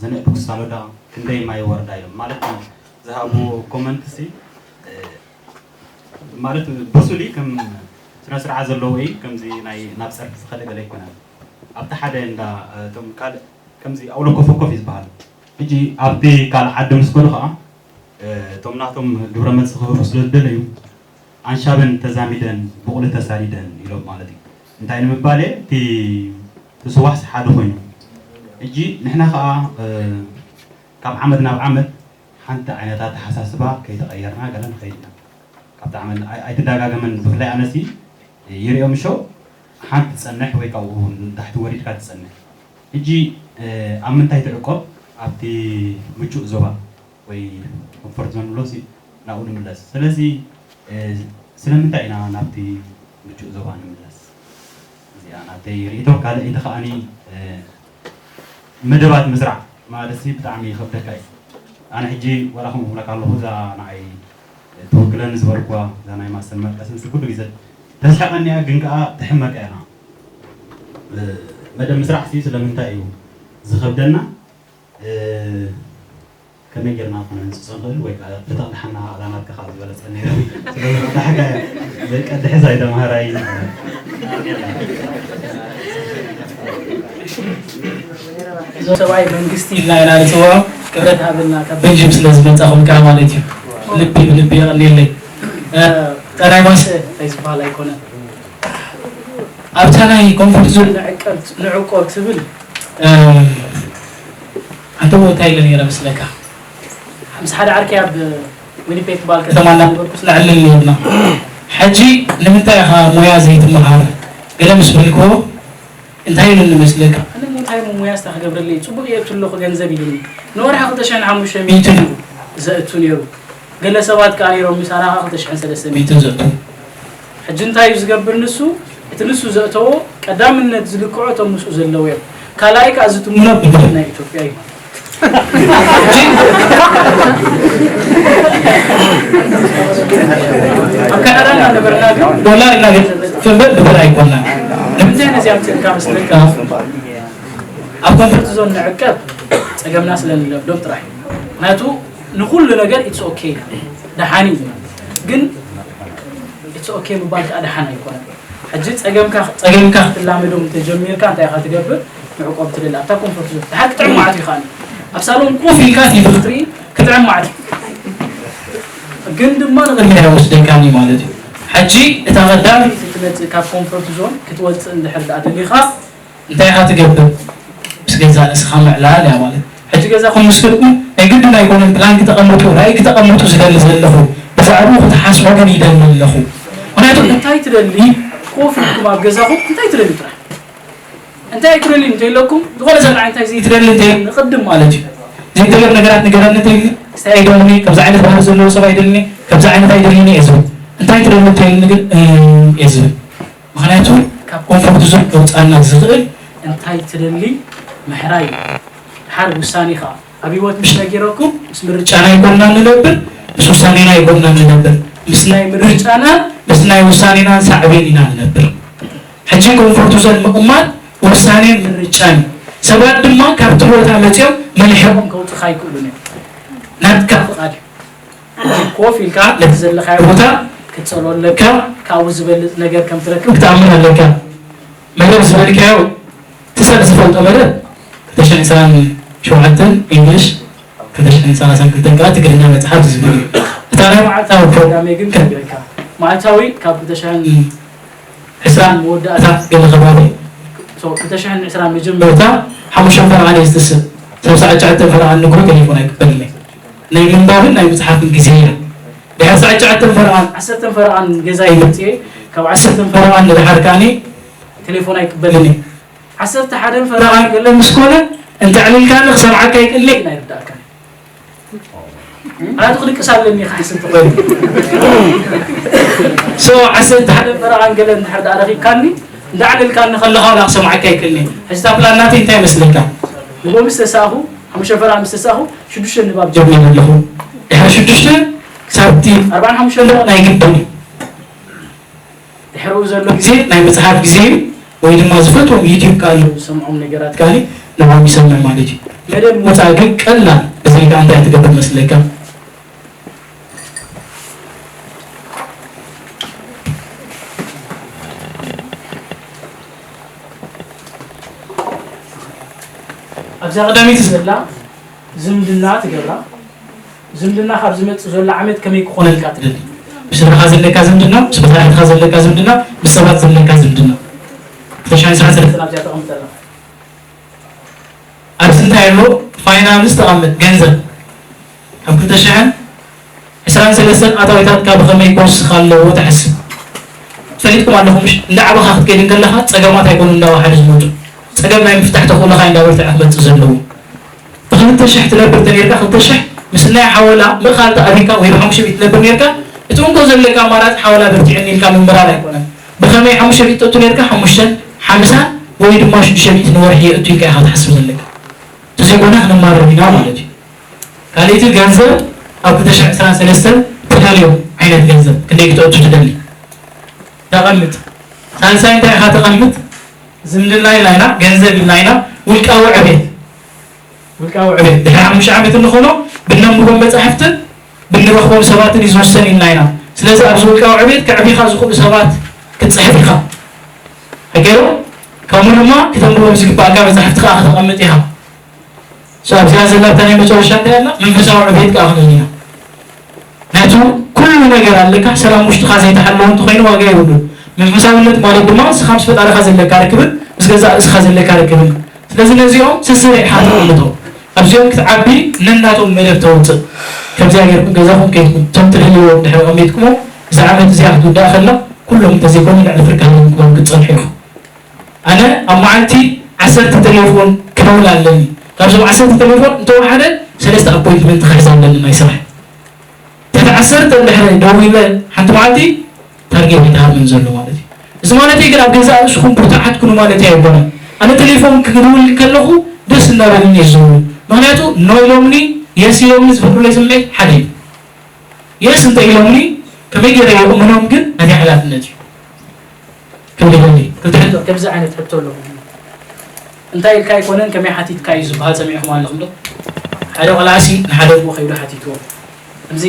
ዘንእድኩ ሳሎዳ ክንደይ ማይ ወርዳ ኢሎም ማለት ዝሃብዎ ኮመንት ሲ ማለት ብሱሊ ከም ስነ ስርዓት ዘለዎ እዩ ከምዚ ናይ ናብ ጸርፊ ዝኸደ ገለ ኣይኮነን ኣብቲ ሓደ እንዳ እቶም ካልእ ከምዚ ኣውሎ ኮፈኮፍ እዩ ዝበሃል ሕጂ ኣብቲ ካልእ ዓዲ ምስ ከዱ ከዓ እቶም ናቶም ግብረ መልሲ ክህቡ ስለ ዝደለዩ ኣንሻበን ተዛሚደን ብቑሊ ተሳዲደን ኢሎም ማለት እዩ እንታይ ንምባል እየ እቲ እቲ ስዋሕስ ሓደ ኮይኑ ሕጂ ንሕና ከዓ ካብ ዓመት ናብ ዓመት ሓንቲ ዓይነት ኣተሓሳስባ ከይተቐየርና ገለ ንኸይድ ኢና ካብቲ ዓመት ኣይትደጋገመን ብፍላይ ኣነሲ ይሪኦም ሸው ሓንቲ ትፀንሕ ወይ ካብኡ ንታሕቲ ወሪድካ ትፀንሕ ሕጂ ኣብ ምንታይ ትዕቆብ ኣብቲ ምቹእ ዞባ ወይ ኮንፎርት ዞን ንብሎ ናብኡ ንምለስ ስለዚ ስለምንታይ ኢና ናብቲ ምቹእ ዞባ ንምለስ እዚኣ ናተይ ርእቶ ካልእ ኢቲ ከዓኒ መደባት ምስራዕ ማለት ሲ ብጣዕሚ ይኸብደካ እዩ ኣነ ሕጂ ዋላ ከምኡ ክብለካ ኣለኹ እዛ ንዓይ ትውክለኒ ዝበልኩዋ እዛ ናይ ማስተር መርቀስ ምስ ኩሉ ግዜ ተስሕቐኒ እያ፣ ግን ከኣ ትሕመቅ እያ። መደብ ምስራሕ ሲ ስለምንታይ እዩ ዝኸብደና? ከመይ ጌርና ክነንጽጾ ንኽእል? ወይ ከዓ ብተቕድሓና ኣላ ናትካ ከዓ ዝበለጸ ነይሩ። ስለዚ ቅዳሕካ ዘይቀድሕ ኣይተምሃራይ። እዞም ሰብኣይ መንግስቲ ኢልና ኢና ንፅውዖም። ክብረት ሃበልና ካብ ቤልጅም ስለ ዝመፃኹም ከዓ ማለት እዩ። ልቢ ብልቢ የቐንየለይ። ጠራይ ማሰ እንታይ ዝበሃል ኣይኮነን። ኣብታ ናይ ኮንፈርት ዞን ንዕቀብ ንዕቆብ ትብል ኣንተ እንታይ ኢለ ነይረ መስለካ? ምስ ሓደ ዓርከይ ኣብ ዊኒፔግ ትበሃል ከተማ እናነበርኩስ ነዕልል ነይርና። ሕጂ ንምንታይ ኢኻ ሞያ ዘይትመሃር? ገለ ምስ በልክዎ እንታይ ኢሉኒ መስለካ? ኣነ እንታይ ሞ ሞያስ እንታይ ክገብረለይ? ጽቡቕ የእቱ ኣለኹ ገንዘብ ኢሉኒ። ንወርሒ ክልተ ሽሕን ሓሙሽተ ሚእትን እዩ ዘእቱ ነይሩ። ገለ ሰባት ከኣ ነይሮም ምሳና ከኣ ክልተ ሽሕን ሰለስተ ሚእትን ዘእቱ። ሕጂ እንታይ እዩ ዝገብር ንሱ? እቲ ንሱ ዘእተዎ ቀዳምነት ዝልክዖ እቶም ምስኡ ዘለዉ እዮም። ካልኣይ ከኣ ዝትምኖ ብድር ናይ ኢትዮጵያ እዩ። ኣብ ካናዳ እናነበርና ግን ዶላር ኢና ክንበል ብድር ኣይኮናን። ንምንታይ ነዚ ኣምፅእካ መስለካ? ኣብ ኮንፈርት ዞን ንዕቀብ ፀገምና ስለ ንለምዶም ጥራሕ እዩ። ምክንያቱ ንኩሉ ነገር ኢትስ ኦኬ ደሓን እዩ ግን ኢትስ ኦኬ ምባል ከዓ ደሓን ኣይኮነን። ሕጂ ፀገምካ ፀገምካ ክትላመዶም እንተጀሚርካ እንታይ ኢኻ ትገብር? ንዕቆብ ትደሊ ኣብታ ኮንፈርት ዞን ድሓር ክጥዕም ማዕት ይኸኣል ኣብ ሳሎን ኮፍ ኢልካ ቲቪ ክትርኢ ክጥዕም ማዕት ግን ድማ ንቕድሚት ኣይወስደካን እዩ ማለት እዩ። ሕጂ እታ ቀዳም ትመፅእ ካብ ኮንፈርት ዞን ክትወፅእ እንድሕር ደኣ ደሊኻ እንታይ ኢኻ ትገብር? ምስ ገዛ ርእስኻ ምዕላል እያ ማለት። ሕጂ ገዛኹም ምስ ከድኩም ናይ ግድን ኣይኮነን ፕላን ክተቐምጡ ራእይ ክተቐምጡ ዝደሊ ዘለኹ ብዛዕባኡ ክትሓስቡ ግን ይደሊ ኣለኹ። ምክንያቱ እንታይ ትደሊ ኮፍ ኢልኩም ኣብ ገዛኹም እንታይ ትደሊ ጥራሕ እንታይ ኣይትደሊ እንተኢለኩም ዝኾነ ሰብ እንታይ ዘይትደሊ እንተ ንቕድም ማለት እዩ ዘይተገር ነገራት ንገረኒ እንተ ኢልኒ እንታይ ኣይደልኒ ከምዚ ዓይነት ባህሪ ዘለዎ ሰብ ኣይደልኒ ከምዚ ዓይነት ኣይደልኒ እየ ዝብል እንታይ ትደሊ እንተ ኢልኒ ግን እየ ዝብል ምኽንያቱ ካብ ኮንፈርት ዞን ከውፅኣና ዝኽእል እንታይ ትደሊ ምሕራይ እዩ። ድሓር ውሳኔኻ ኣብ ህይወት ምስ ነጊረኩም ምስ ምርጫና ኣይኮንና ንነብር ምስ ውሳኔና ኣይኮንና ንነብር ምስ ናይ ምርጫና ምስ ናይ ውሳኔናን ሳዕቤን ኢና ንነብር። ሕጂ ኮንፈርት ዞን ምቕማጥ ውሳኔን ምርጫን እዩ። ሰባት ድማ ካብቲ ቦታ መፂኦም መልሕቖም ከውፅኻ ኣይክእሉን እዮም። ናትካ ፍቓድ እዩ። ኮፍ ኢልካ ነቲ ዘለኻዮ ቦታ ክትጸሎ ኣለካ። ካብኡ ዝበልጽ ነገር ከም ትረክብ ክትኣምን ኣለካ። መደብ ዝበልካዮ እቲ ሰብ ዝፈልጦ መደብ ክልተ ሽሕን ዕስራን ሸውዓተን English ክልተ ሽሕን ሰላሳን ክልተን ከዓ ትግርኛ መጽሓፍ ዝብል እዩ። እታ ናይ መዓልታዊ ፕሮግራመይ ግን ክነግረካ። መዓልታዊ ካብ ክልተ ሽሕን ዕስራን መወዳእታ ገለ ከባቢ ክልተ ሽሕን ዕስራን መጀመርታ ሓሙሽተ ፈረቓን እየ ዝትስእ። ሰብ ሰዓት ትሽዓተ ፈረቓን ንግሆ ቴሌፎን ኣይቅበልን እየ። ናይ ምንባብን ናይ ምፅሓፍን ግዜ እያ። ድሕሪ ሰዓት ትሽዓተ ፈረቓን ዓሰርተ ፈረቓን ገዛይ መፅየ ካብ ዓሰርተ ፈረቓን ንድሓር ከዓኒ ቴሌፎን ኣይቅበልን እየ። ዓሰርተ ሓደን ፈረቓን ገለ ምስ ኮነ እንተዕሊልካኒ ክሰምዓካ ይክእል እየ ኣይርዳእካን። ምክንያቱ ክድቅስ ኣለኒ ክሓስብ ተኮይኑ so ዓሰርተ ሓደ ፈረቓን ገለ እንድሕር ደኣ ረኺብካኒ እንዳዕለልካኒ ከለኻ ወላ ክሰምዓካ ኣይክእልኒ። ሕጂ እታ ፕላን ናተይ እንታይ ይመስለካ? ንጎሚ ዝተሳእኹ ሓሙሽተ ፈረቓን ምስ ተሳእኹ ሽዱሽተ ንባብ ጀሚረ ኣለኹ። ድሕሪ ሽዱሽተ ክሳብቲ ኣርባዓን ሓሙሽተን ናይ ግድን እዩ። ድሕሪኡ ዘሎ ግዜ ናይ ምፅሓፍ ግዜ እዩ ወይ ድማ ዝፈትዎም ዩቲብ ካሉ ዝሰምዖም ነገራት ካሊ ንዕኦም ይሰምዕ ማለት እዩ። መደብ ምወፃእ ግን ቀላል ብዘይካ እንታይ ትገብር መስለካ? ኣብዛ ቀዳመይቲ ዘላ ዝምድና ትገብራ። ዝምድና ካብ ዝመፅእ ዘሎ ዓመት ከመይ ክኾነልካ ትደሊ? ብስድራኻ ዘለካ ዝምድና፣ ምስ መሳርሕትኻ ዘለካ ዝምድና፣ ምስ ሰባት ዘለካ ዝምድና። ክልተ ሽሕን ዕስራን ሰለስተን ኣብዚኣ ተቐምጥ ኣላ። ኣብዚ እንታይ ኣሎ? ፋይናንስ ተቐምጥ፣ ገንዘብ። ኣብ ክልተ ሽሕን ዕስራን ሰለስተን ኣታዊታትካ ብኸመይ ክወስኽ ኣለዎ ትሓስብ? ፈሊጥኩም ኣለኹም ምሽ? እንዳዓበኻ ክትከይድ እንከለኻ ፀገማት ኣይኮኑ እንዳወሓዱ ዝመፁ። ፀገም ናይ ምፍታሕ ተኽእሎኻ እንዳበርትዐ ክመፅእ ዘለዎ። ብክልተ ሽሕ ትነብር ተነርካ ክልተ ሽሕ ምስ ናይ ሓወላ ምእኻል ተኣቢካ ወይ ብሓሙሽተ ሚእቲ ትነብር ነርካ እቲ እንኮ ዘለካ ኣማራፂ ሓወላ በርቲዕኒ ኢልካ ምምራር ኣይኮነን። ብኸመይ ሓሙሽተ ሚእቲ ተእቱ ነርካ ሓሙሽተን ሓምሳን ወይ ድማ ሽዱሽተ ሚእቲ ንወርሒ የእቱ ኢልካ ኢኻ ትሓስብ ዘለካ። ተዘይኮነ ክንማረር ኢና ማለት እዩ። ካልእቲ ገንዘብ ኣብ ክልተ ሽሕ ዕስራን ሰለስተን ትደልዮም ዓይነት ገንዘብ ክንደይ ክተእቱ ትደሊ? ተቐምጥ። ሳልሳይ እንታይ ኢኻ ተቐምጥ? ዝምድና ኢልና ኢና፣ ገንዘብ ኢልና ኢና፣ ውልቃዊ ዕቤት። ውልቃዊ ዕቤት ድሕሪ ሓሙሽተ ዓመት እንኾኖ ብነንብቦም መጻሕፍትን ብንረኽቦም ሰባትን እዩ ዝውሰን ኢልና ኢና። ስለዚ ኣብዚ ውልቃዊ ዕቤት ከዕቢኻ ዝኽእሉ ሰባት ክትጽሕፍ ኢኻ። ሕገሩ ከምኡ ድማ ክተንብቦም ዝግባእካ መጻሕፍቲ ከዓ ከተቐምጥ ኢኻ። So ኣብዚኣ ዘላ እታ ናይ መጨረሻ እንታይ ኣላ? መንፈሳዊ ዕቤት ከዓ ክንብል ኢና። ናቱ ኩሉ ነገር ኣለካ፣ ሰላም ውሽጥኻ ዘይተሓለወ እንተኾይኑ ዋጋ የብሉን። መንፈሳዊነት ማለት ድማ ንስኻ ምስ ፈጣሪኻ ዘለካ ርክብን ምስ ገዛእ ርእስኻ ዘለካ ርክብን። ስለዚ ነዚኦም ስስር ኢልካ ተቐምጦ። ኣብዚኦም ክትዓቢ ነናቶም መደብ ተውፅእ። ከምዚኣ ጌርኩም ገዛኹም ከይድኩም እቶም ትደልይዎም ድሕሪ ቀሚጥኩሞ እዛ ዓመት እዚኣ ክትውዳእ ከላ ኩሎም እንተዘይኮኑ ልዕሊ ፍርቂ ሃለምኩም ክትፀንሑ ኢኹም። ኣነ ኣብ መዓልቲ ዓሰርተ ቴሌፎን ክደውል ኣለኒ። ካብዞም ዓሰርተ ቴሌፎን እንተወሓደ ሰለስተ ኣፖይንትመንት ክሕዝ ኣለኒ ናይ ስራሕ። ትሕቲ ዓሰርተ እንድሕር ደዊለ ሓንቲ መዓልቲ ታርጌት ኣይተሃብን ዘሎ ማለት እዩ። እዚ ማለት ግን ኣብ ገዛእ ርእስኹም ብርቱዓት ኩኑ ማለት ኣይኮነን። ኣነ ቴሌፎን ክድውል ከለኹ ደስ እናበለኒ እየ ዝዝውር። ምኽንያቱ ኖ ኢሎምኒ የስ ኢሎምኒ ዝፈጥሩለይ ስምዒት ሓደ እዩ። የስ እንተ ኢሎምኒ ከመይ ገይረ የእምኖም ግን ናተይ ሓላፍነት እዩ። ክብሪ ይሃበኒ። ክልተ ሕቶ ከምዚ ዓይነት ሕቶ ኣለኹ። እንታይ ኢልካ ኣይኮነን ከመይ ሓቲትካ እዩ ዝበሃል ሰሚዕኹም ኣለኹም ዶ? ሓደ ቆልዓሲ ንሓደ ኣቦ ከይዱ ሓቲትዎ። ከምዚ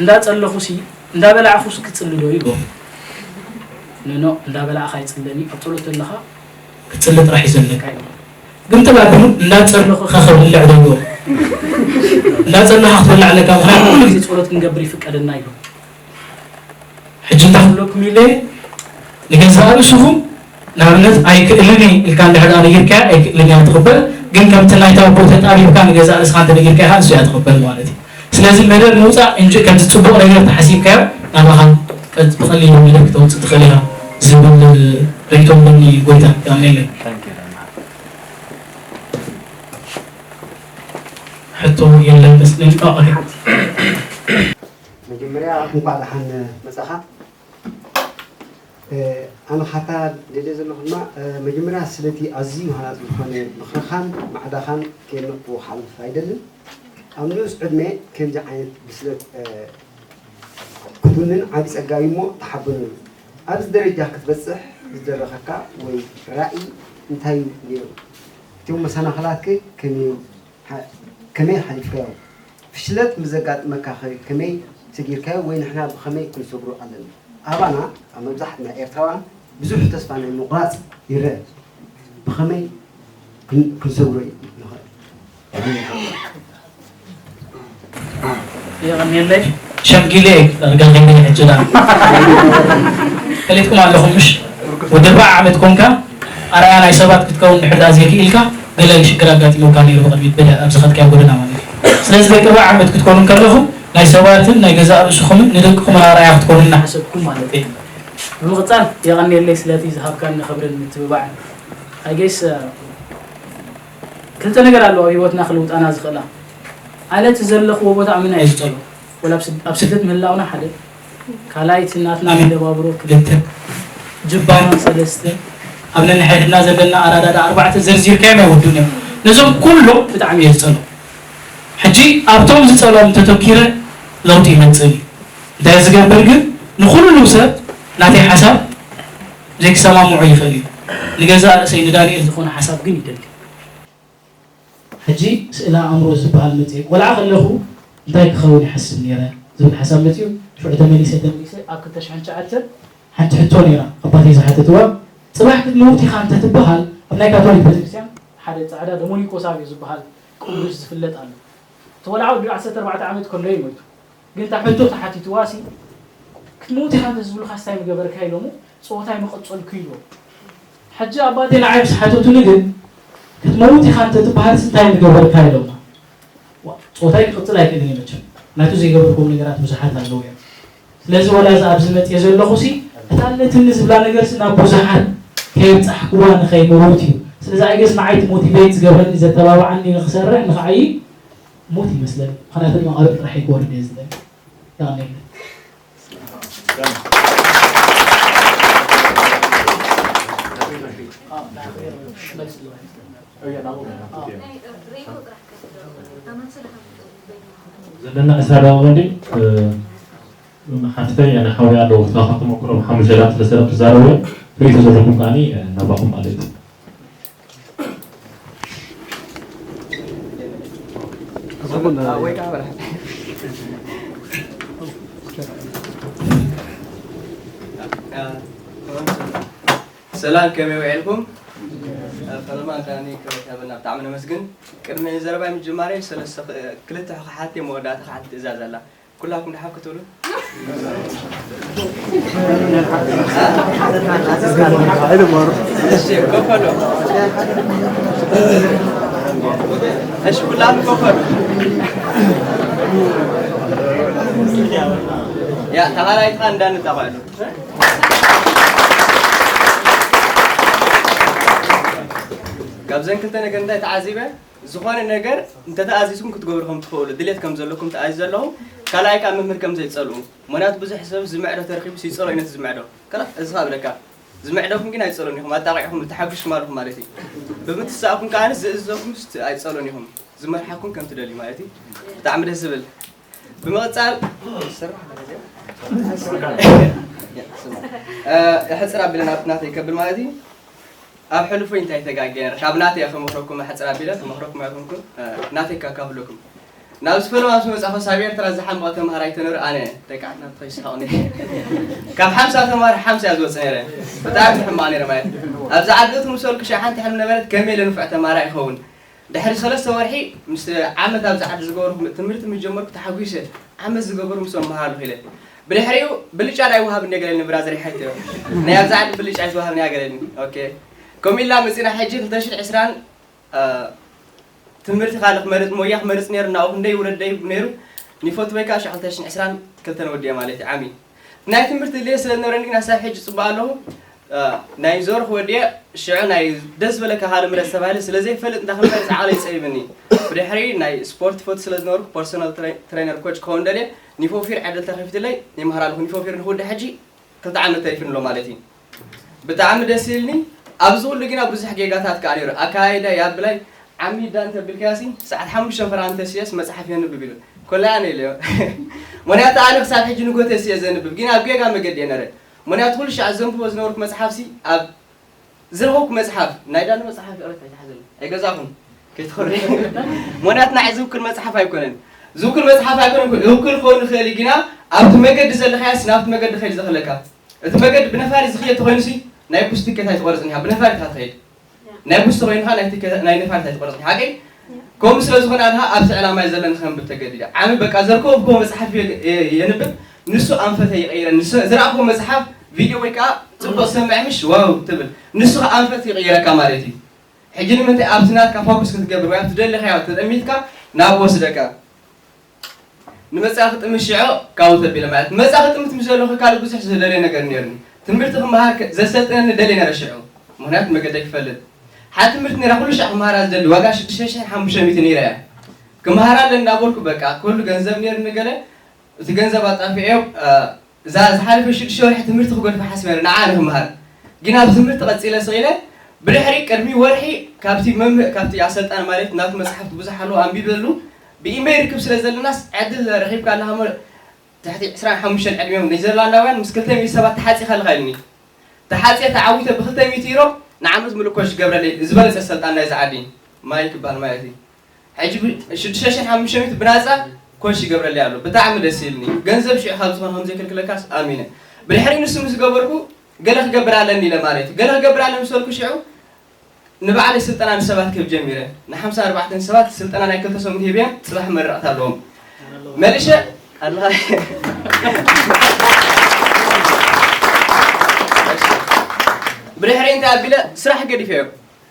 እንዳጸለኹሲ እንዳበላዕኹስ ክጽሊ ዶ ይብሎ። ኖ ኖ እንዳበላዕኻ ኣይጽለኒ ኣብ ጸሎት ዘለኻ ክትጽሊ ጥራሕ እዩ ዘለካ እዩ። ግን ጥላ ግን እንዳጸለኹ ከኸብልዕ ዶ ይብሎ። እንዳጸለኻ ክትበልዕ ኣለካ ምኽንያቱ ኩሉ ግዜ ጸሎት ክንገብር ይፍቀደና እዩ። ሕጂ እንታይ ክብለኩም ኢለ ንገዛእ ርእስኹም ንኣብነት ኣይክእልን እየ ኢልካ እንድሕር ደኣ ነጊርካያ ኣይክእልን እያ ትቕበል። ግን ከምቲ ናይታ ኣቦ ተጣቢብካ ንገዛእ ርእስኻ እንተነጊርካያ ንሱ እያ ትቕበል ማለት እዩ። ስለዚ መደብ ምውፃእ እንጂ ከምዚ ፅቡቕ ነገር ተሓሲብካዮ ናባኻ ቀጥ- ብቐሊሉ መደብ ክተውፅእ ትኽእል ኢኻ ዝብል ርእይቶ ኣለኒ። ጎይታ ያሜለይ ሕቶ የለን መስለኒ። ኦኬ። መጀመርያ እንኳዕ ደሓን መጻኻ። ኣነ ሓታ ደልየ ዘለኹ ድማ መጀመርያ ስለቲ ኣዝዩ ሃናጺ ዝኾነ ምኽርኻን ማዕዳኻን ከየድነቕኩ ክሓልፍ ኣይደልን። ኣብ ንኡስ ዕድመ ከምዚ ዓይነት ብስለት ክትውንን ዓቢ ጸጋ እዩ እሞ ተሓበነሉ። ኣብዚ ደረጃ ክትበጽሕ ዝደረኸካ ወይ ራኢ እንታይ እዩ ነይሩ? እቶም መሰናኽላት ከ ከመይ ሓሊፍካዮም? ፍሽለት ምስ ዘጋጥመካ ኸ ከመይ ሰጊርካዮ ወይ ንሕና ብኸመይ ክንሰግሮ ኣለና? ኣባና ኣብ መብዛሕትና ኤርትራውያን ብዙሕ ተስፋ ናይ ምቑራጽ ይረአ። ብኸመይ ክንሰግሮ ንኽእል? የቐንየለይ ሸምጊለ ዳርጋ ከይደ ሕጂ ዳ ፈሊጥኩም ኣለኹም ምሽ ወዲ ኣርባዓ ዓመት ኮንካ ኣርኣያ ናይ ሰባት ክትከውን ድሕር ዳ ዘይክኢልካ ገለ ሽግር ኣጋጢሙካ ነይሩ ብቕድሚት ብለ ኣብ ዝኸድካዮ ጎደና ማለት እዩ። ስለዚ ደቂ ኣርባዓ ዓመት ክትኮኑ ከለኹም ናይ ሰባትን ናይ ገዛእ ርእስኹምን ንደቅኹምን ኣርኣያ ክትኮኑ እናሓሰብኩም ማለት እዩ። ብምቕጻል የቐንየለይ ስለቲ ዝሃብካኒ ክብርን ምትብባዕን። I guess ክልተ ነገር ኣለዋ ኣብ ህይወትና ክልውጣና ዝኽእላ። ኣነ እቲ ዘለኽዎ ቦታ ኣሚና እየ ዝጸልኦ። ወላ ኣብ ስድ- ኣብ ስደት ምህላውና ሓደ ካልኣይቲ እናትና መደባብሮ ክልተ ጅባና ሰለስተ ኣብ ነንሕድሕድና ዘለና ኣረዳዳ ኣርባዕተ ዘርዚርካዮም ኣይወዱን እዮም። ነዞም ኩሎም ብጣዕሚ እየ ዝጸልኦ። ሕጂ ኣብቶም ዝጸልኦም ተተኪረ ለውጢ ይመጽእ እዩ። እንታይ ዝገብር ግን ንኹሉ ሰብ ናተይ ሓሳብ ዘይክሰማምዖ ይኽእል እዩ። ንገዛእ ርእሰይ ንዳንኤል ዝኾነ ሓሳብ ግን ይደሊ። ሕጂ ስእለ ኣእምሮ ዝበሃል መፅየ ቆልዓ ከለኹ እንታይ ክኸውን ይሓስብ ነይረ ዝብል ሓሳብ መፅዩ ሽዑ ተመሊሰ ተመሊሰ ኣብ ክልተ ሽሕን ትሽዓተን ሓንቲ ሕቶ ነይራ ኣባተይ ዝሓተትዋ ፅባሕ ክትመውት ኢኻ እንተትበሃል ኣብ ናይ ካቶሊክ ቤተክርስትያን ሓደ ፃዕዳ ዶሞኒኮ ሳቪዮ ዝበሃል ቅዱስ ዝፍለጥ ኣሎ እቲ ቆልዓ ወዲ ዓሰርተ ኣርባዕተ ዓመት ከሎ እዩ ሞይቱ ግን እታ ሕቶ ተሓቲትዋ ሲ ክትመውት ኢኻ እንተዝብሉኻስ እንታይ ምገበርካ ኢሎሞ ፆታ ኣይምቐፀልኩ ኢሎ ሕጂ ኣባቴ ንዓይ ምስ ሓተቱኒ ግን ክትመውት ኢኻ እንተትበሃልስ እንታይ ምገበርካ ኢሎማ ጾታይ ክቕጽል ኣይክእልን እዩ መቸም ናቱ ዘይገብርኩም ነገራት ብዙሓት ኣለዉ እዮም ስለዚ ወላ እዚ ኣብዚ መፅየ ዘለኹ ሲ እታ ኣለትኒ ዝብላ ነገር ሲ ናብ ብዙሓት ከየብፃሕክዋ ንኸይመውት እዩ ስለዚ ኣይገስ ንዓይ ሞቲቬት ዝገብረኒ ዘተባብዓኒ ንክሰርሕ ንክዓይ ሞት ይመስለኒ ምክንያቱ ድማ ኣብ ጥራሕ ይክወርድ እየ ዝለኒ ይቐኒለይ ዘለና ዕስራ ደቂቕ እንዲ ሓፍተይ፣ ኣነ ሓውያ ኣለዉ። ብዛዕባ ተመክሮም ሓሙሽተ ደቂቕ፣ ሰለስተ ደቂቕ ክዛረቡ እዮም። ርእይቶ ዘለኩም ከኣ ናባኹም ማለት እዩ። ሰላም፣ ከመይ ውዒልኩም? ፈለማ ዳኒ ክብረት ይሃበልና፣ ብጣዕሚ ነመስግን። ቅድሚ ዘረባይ ምጅማረይ ሰለስተ፣ ክልተ ክሓት እየ፣ መወዳእታ ሓንቲ ትእዛዝ ኣላ። ኩላኩም ደሓን ክትብሉ? እሺ፣ ኮፍ በሉ። እሺ፣ ኩላኩም ኮፍ በሉ። ያ፣ ተኻራይትኻ እንዳንጣቋዕሉ። ካብዘን ክልተ ነገር እንታይ ተዓዚበ? ዝኾነ ነገር እንተተኣዚዝኩም ክትገብሩ ከም ትኽእሉ ድሌት ከም ዘለኩም ተኣዚዘ ኣለኹ። ካልኣይ ከኣ መምህር ከም ዘይጸልኡ። ምኽንያቱ ብዙሕ ሰብ ዝምዕዶ ተረኺቡ ይጸልኦ እዩ ነቲ ዝምዕዶ። ከላ እዚ ከኣ ብለካ። ዝምዕደኩም ግን ኣይጸልኡን ኢኹም፣ ኣጣቒዕኹም ተሓጒስኩም ኣለኹም ማለት እዩ። ብምትሳእኩም ከኣ ዝእዝዘኩም ኣይጸልኡን ኢኹም። ዝመርሓኩም ከም ትደልዩ ማለት እዩ። ብጣዕሚ ደስ ዝብል። ብምቕጻል ስራሕ ማለት እዩ። እ፣ ሕጽር ኣቢለ ናብቲ ናተይ ከብል ማለት እዩ። ኣብ ሕሉፈይ እንታይ ተጋግየ ነረ? ካብ ናተይ እየ ክመኽረኩም፣ ሕጽር ኣቢለ ክመኽረኩም ኣይኮንኩን፣ እ፣ ናተይ ከካፍለኩም። ናብ ዝፈለማ ምስ መጻኹ፣ ኣብ ኤርትራ ዝሓመቐ ተምሃራይ ተነሩ ኣነ፣ ደቂ ዓድና እንታይ ይስሕቑኒ። ካብ ሓምሳ ተምሃሮ ሓምሳ እየ ዝወጽእ ነይረ። ብጣዕሚ ሕማቕ ነይረ ማለት። ኣብዚ ዓዲ እትምሰልኩ ሸሓንቲ ሕልሚ ነበረት፣ ከመይ ኢለ ንፉዕ ተምሃራይ ይኸውን? ድሕሪ ሰለስተ ወርሒ ምስ ዓመት ኣብዚ ዓዲ ዝገበርኩ ትምህርቲ ምስ ጀመርኩ ተሓጒሰ ዓመት ዝገበሩ ምስኦም መሃር ኣለኹ ኢለ። ብድሕሪኡ ብልጫ ዶ ኣይወሃብን እየ ገለኒ ብራዘር ይሓይተዮ። ናይ ኣብዚ ዓዲ ብልጫ ኣይዝወሃብን እያ ገለኒ። ኦኬ። ከምኡ ኢልና መጺና ሕጂ ክልተ ሽሕን ዕስራን፣ እ፣ ትምህርቲ ካልእ ክመርጽ ሞያ ክመርጽ ነይሩ ናብኡ ክንደይ ውረድ ደይ ነይሩ። ንፎት ወይ ከዓ ሽዑ ክልተ ሽሕን ዕስራን ክልተን ወዲኤ ማለት እዩ ዓሚ ናይ ትምህርቲ ድሌት ስለ ዝነበረኒ ግን ኣሳብ ሕጂ ጽቡቕ ኣለኹ። እ፣ ናይ ዞር ክወዲኤ ሽዑ ናይ ደስ ዝበለካ ካልእ ምረጽ ተባሂለ ስለ ዘይፈልጥ እንታይ ክመርጽ ዓቕለይ ጸቢብኒ። ብድሕሪ ናይ ስፖርት ፈቱ ስለ ዝነበርኩ ፐርሶናል ትሬ-፣ ትሬነር ኮች ክኸውን ደልየ ኒፎፊር ዕድል ተኸፊትለይ ይምሃር ኣለኹ። ኒፎፊር ንኽውድእ ሕጂ ክልተ ዓመት ተሪፍኒ ኣሎ ማለት እዩ። ብጣዕሚ ደስ ኢልኒ። ኣብዚ ኩሉ ግና ብዙሕ ጌጋታት ከኣ ነይሩ። ኣካያይዳ ያብላይ ዓሚዳ እንተቢልካሲ ሰዓት ሓሙሽተ ፈራን ተሲኤስ መጽሓፍ የንብብ ኢሉ። ኮላ ኣነ ኢለዮ። ምኽንያቱ ኣነ ክሳብ ሕጂ ንጎ ተሲኤ ዘንብብ፣ ግን ኣብ ጌጋ መገዲ እየ ነረ። ምኽንያቱ ኩሉ ሻዕ ዘንብቦ ዝነበርኩ መጽሓፍሲ ኣብ ዝረኸብኩ መጽሓፍ፣ ናይ ዳኒ መጽሓፍ ይቕረት ኣይትሓዘሉ። ኣይገዛኹም። ከይትኾሪ። ምኽንያቱ ንዓይ ዝውክል መጽሓፍ ኣይኮነን። ዝውክል መጽሓፍ ኣይኮነን፣ ዝውክል ክኸውን ይኽእል እዩ፣ ግና ኣብቲ መገዲ ዘለኻያስ ናብቲ መገዲ ከይድ ዘኽለካ። እቲ መገዲ ብነፋሪት ዝኽየድ ተኾይኑሲ ናይ ቡስ ትኬት ኣይትቖርጽን ኢኻ፣ ብነፋሪት ኢኻ ትኸይድ። ናይ ቡስ ተኾይኑ ኸኣ ናይ ትኬት፣ ናይ ነፋሪት ኣይትቖርጽን ኢኻ። ሓቀይ? ከምኡ ስለ ዝኾነ ኣነ ኸኣ ኣብቲ ዕላማይ ዘለኒ ከንብብ ተገዲደ። ዓሚ በቃ ዘርከብኩዎ መጽሓፍ እየ፣ እየ፣ የንብብ፣ ንሱ ኣንፈተ ይቕይረኒ። ንሱ ዝረኣኽዎ መጽሓፍ፣ ቪድዮ ወይ ከኣ ጽቡቕ ዝሰምዕ ምሽ ዋው ትብል። ንሱ ኸኣ ኣንፈት ይቕይረካ ማለት እዩ። ሕጂ ንምንታይ ኣብቲ ናትካ ፎኩስ ክትገብር ወይ ኣብቲ ደለኻዮ ተጠሚትካ ናብኡ ወስደካ። ንመጻኢ ክጥምት ሽዑ ካብኡ ተቢለ ማለት ንመጻኢ ክጥምት ምስ ዘለኹ ካልእ ብዙሕ ዝደልዮ ነገር ነይሩኒ። ትምህርቲ ክመሃር ከ-፣ ዘሰልጥነኒ ደልየ ነይረ ሽዑ። ምኽንያቱ መገደይ ክፈልጥ። ሓደ ትምህርቲ ነይራ ኩሉ ሻዕ ክመሃራ ዝደሊ ዋጋ ሽዱሽተ ሽሕን ሓሙሽተ ሚእትን ነይራ እያ። ክመሃራ ኣለኒ እናበልኩ በቃ ኩሉ ገንዘብ ነይሩኒ ገለ እቲ ገንዘብ ኣጣፊኤዮ፣ እ፣ እዛ ዝሓለፈ ሽዱሽተ ወርሒ ትምህርቲ ክገድፎ ሓሲበ ነይረ፣ ንዓ ንክምሃር። ግን ኣብ ትምህርቲ ቀጺለ ስቕ ኢለ፣ ብድሕሪ ቅድሚ ወርሒ ካብቲ መምህር፣ ካብቲ ኣሰልጣኒ ማለት ናቱ መጽሓፍቲ ብዙሕ ኣለዎ ኣንቢበሉ፣ ብኢመይል ርክብ ስለ ዘለናስ ዕድል ረኺብካ ኣለኻ እሞ ትሕቲ ዕስራን ሓሙሽተን ዕድሚኦም ኔዘርላንዳውያን ምስ ክልተ ሚእቲ ሰባት ተሓጺኻ ኣለኻ ኢሉኒ። ተሓጽየ ተዓዊተ ብክልተ ሚእቲ ዩሮ ንዓመት ምሉእ ኮች ይገብረለይ፣ ዝበለጸ ሰልጣን ናይዚ ዓዲ ማይክ ይበሃል ማለት እዩ። ሕጂ ብ-፣ ሽዱሽተ ሽሕን ሓሙሽተ ሚእትን ብናጻ ኮች ይገብረለይ ኣሎ። ብጣዕሚ ደስ ኢልኒ። ገንዘብ ሽዑ ካብ ዝኾነ ከም ዘይክልክለካስ ኣሚነ። ብድሕሪ ንሱ ምስ ገበርኩ ገለ ክገብር ኣለኒ ኢለ ማለት እዩ። ገለ ክገብር ኣለኒ ምስ በልኩ ሽዑ ንባዕለይ ስልጠና ንሰባት ክህብ ጀሚረ። ንሓምሳ ኣርባዕተ ሰባት ስልጠና ናይ ክልተ ሰሙን ሂበዮም ጽባሕ መረቕታ ኣለዎም። መልሸ ኣለኻ። ብድሕሪ እንታይ ኣቢለ ስራሕ ገዲፈዮ።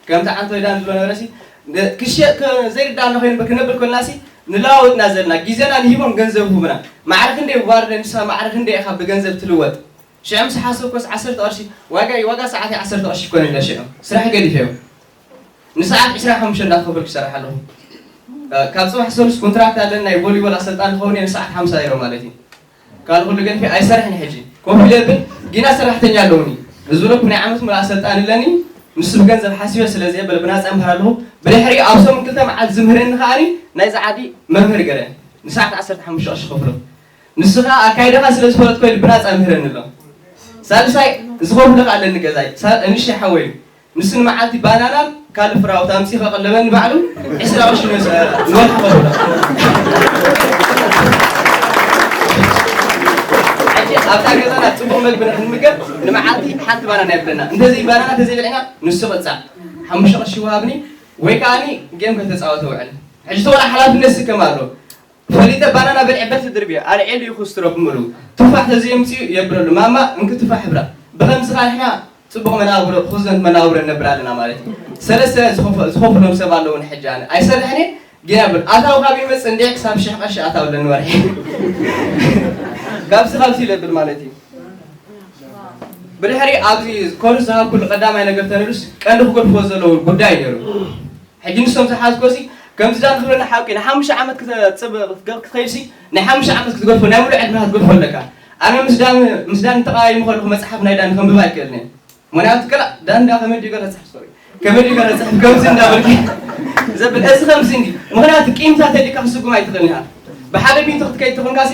ከምቲ ዓንቶ ዳን ዝብሎ ነበረሲ፣ ን-፣ ክሸ-፣ ከ-፣ ዘይርዳእና ኮይኑ ክነብል ኮልናሲ፣ ንለዋወጥና ዘለና፣ ግዜና ንሂቦም ገንዘብ ሁብና። ማዕረ ክንደይ ዋርደ ንስኻ ማዕረ ክንደይ ኢኻ ብገንዘብ ትልወጥ? ሽዑ ምስ ሓሰብኮስ ዓሰርተ ቅርሺ፣ ዋጋ፣ ዋጋ ሰዓት ዓሰርተ ቅርሺ ይኮነ ኢለ ሽዑ። ስራሕ ገዲፈዮ። ንሰዓት ዕስራን ሓሙሽተን እንዳኸፈልኩ ይሰርሕ ኣለኹ። እ፣ ካብ ጽባሕ ሰሉስ ኮንትራክት ኣለኒ፣ ናይ ቮሊቦል ኣሰልጣኒ ክኸውን እየ፣ ንሰዓት ሓምሳ ዩሮ ማለት እዩ። ካልእ ኩሉ ገንፊ ኣይሰርሕን ሕጂ። ኮፍ ኢለ ብል፣ ጊና ሰራሕተኛ ኣለውኒ። ንዝብለኩም ናይ ዓመት ሙሉእ ኣሰልጣኒ ኣለኒ። ንሱ ብገንዘብ ሓሲበ ስለ ዘየበለ ብናጻ እምህር ኣለኹ። ብድሕሪኡ ኣብ ሰሙን ክልተ መዓልቲ ዝምህረኒ ከኣኒ ናይዚ ዓዲ መምህር ገለ። ንሰዓት ዓሰርተ ሓሙሽተ ቅርሺ ከፍሎ። ንሱ ኸኣ ኣካይዳኻ ስለ ዝፈለጥኮ ኢሉ ብናጻ ምህረኒ ኣሎ። ሳልሳይ ዝኸፍሎ ኸኣ ኣለኒ ገዛይ። ሳ-፣ ንእሽተይ ሓወይ እዩ። ንሱ ንመዓልቲ ባናናን ካልእ ፍራውታ ኣምጺኡ ከቐለበኒ ባዕሉ ዕስራ ቅርሺ ንስ-፣ ንወርሒ ከፍሎ። ሕጂ ኣብታ ገዛና ጽቡቕ መግቢ ንኽንምገብ ንመዓልቲ ሓንቲ ባናና የብለና። እንተዘይ ባናና እንተዘይበሊዕና ንሱ ቅጻዕ ሓሙሽተ ቅርሺ ይወሃብኒ ወይ ከኣኒ ጌም ከተጻወተ ውዕል። ሕጂ ተወላ ሓላፍነት ስከም ኣሎ። ፈሊጠ ባናና በሊዐ በቲ ድርብየ ኣልዒሉ ይኹስትሮ ብምሉኡ። ቱፋሕ ተዘየምፅኡ የብለሉ። ማማ እንኪ ቱፋሕ ሕብራ። ብኸምዚ ኸዓ ንሕና ፅቡቕ መናብሮ፣ ክዝንት መናብሮ ነብር ኣለና ማለት እዩ። ሰለስተ ዝኸፈ-፣ ዝኸፍሎም ሰብ ኣለዉ ንሕጂ ኣነ። ኣይሰርሕን እየ፣ ጌና ብል። ኣታዊ ካብ ይመፅእ እንድዒ ክሳብ ሽሕ ቀሺ ኣታዊ ኣለኒ ወርሒ። ካብዚ ካብዚ ይለብል ማለት እዩ። ብድሕሪ ኣብዚ ኮርስ ዝሃብኩሉ ቀዳማይ ነገር ተነዱስ ቀንዲ ክገድፍዎ ዘለዎ ጉዳይ ነይሩ። ሕጂ ንሶም ዝሓዝኮሲ ከምዚ ዳን ክብለና ሓቂ ንሓሙሽተ ዓመት ክተ-፣ ጽብ-፣ ክትገ-፣ ክትኸይድሲ ናይ ሓሙሽተ ዓመት ክትገድፎ ናይ ሙሉእ ዕድሜኻ ክትገድፎ ኣለካ። ኣነ ምስ ዳን፣ ምስ ዳን ተቐያይሙ ከለኹ መጽሓፍ ናይ ዳን ከንብብ ኣይክእልን እየ። ምኽንያቱ ከላ ዳን እንዳ ከመይ ድዩ ገለ ጽሕፍ፣ ሶሪ። ከመይ ድዩ ገለ ጽሕፍ፣ ከምዚ እንዳበልኪ ዘብል፣ እዚ ከምዚ እንዲ። ምኽንያቱ ቂምታ ተሊካ ክስጉም ኣይትኽእልን ኢኻ። ብሓደ ቢንቶ ክትከይድ ተኾንካሲ፣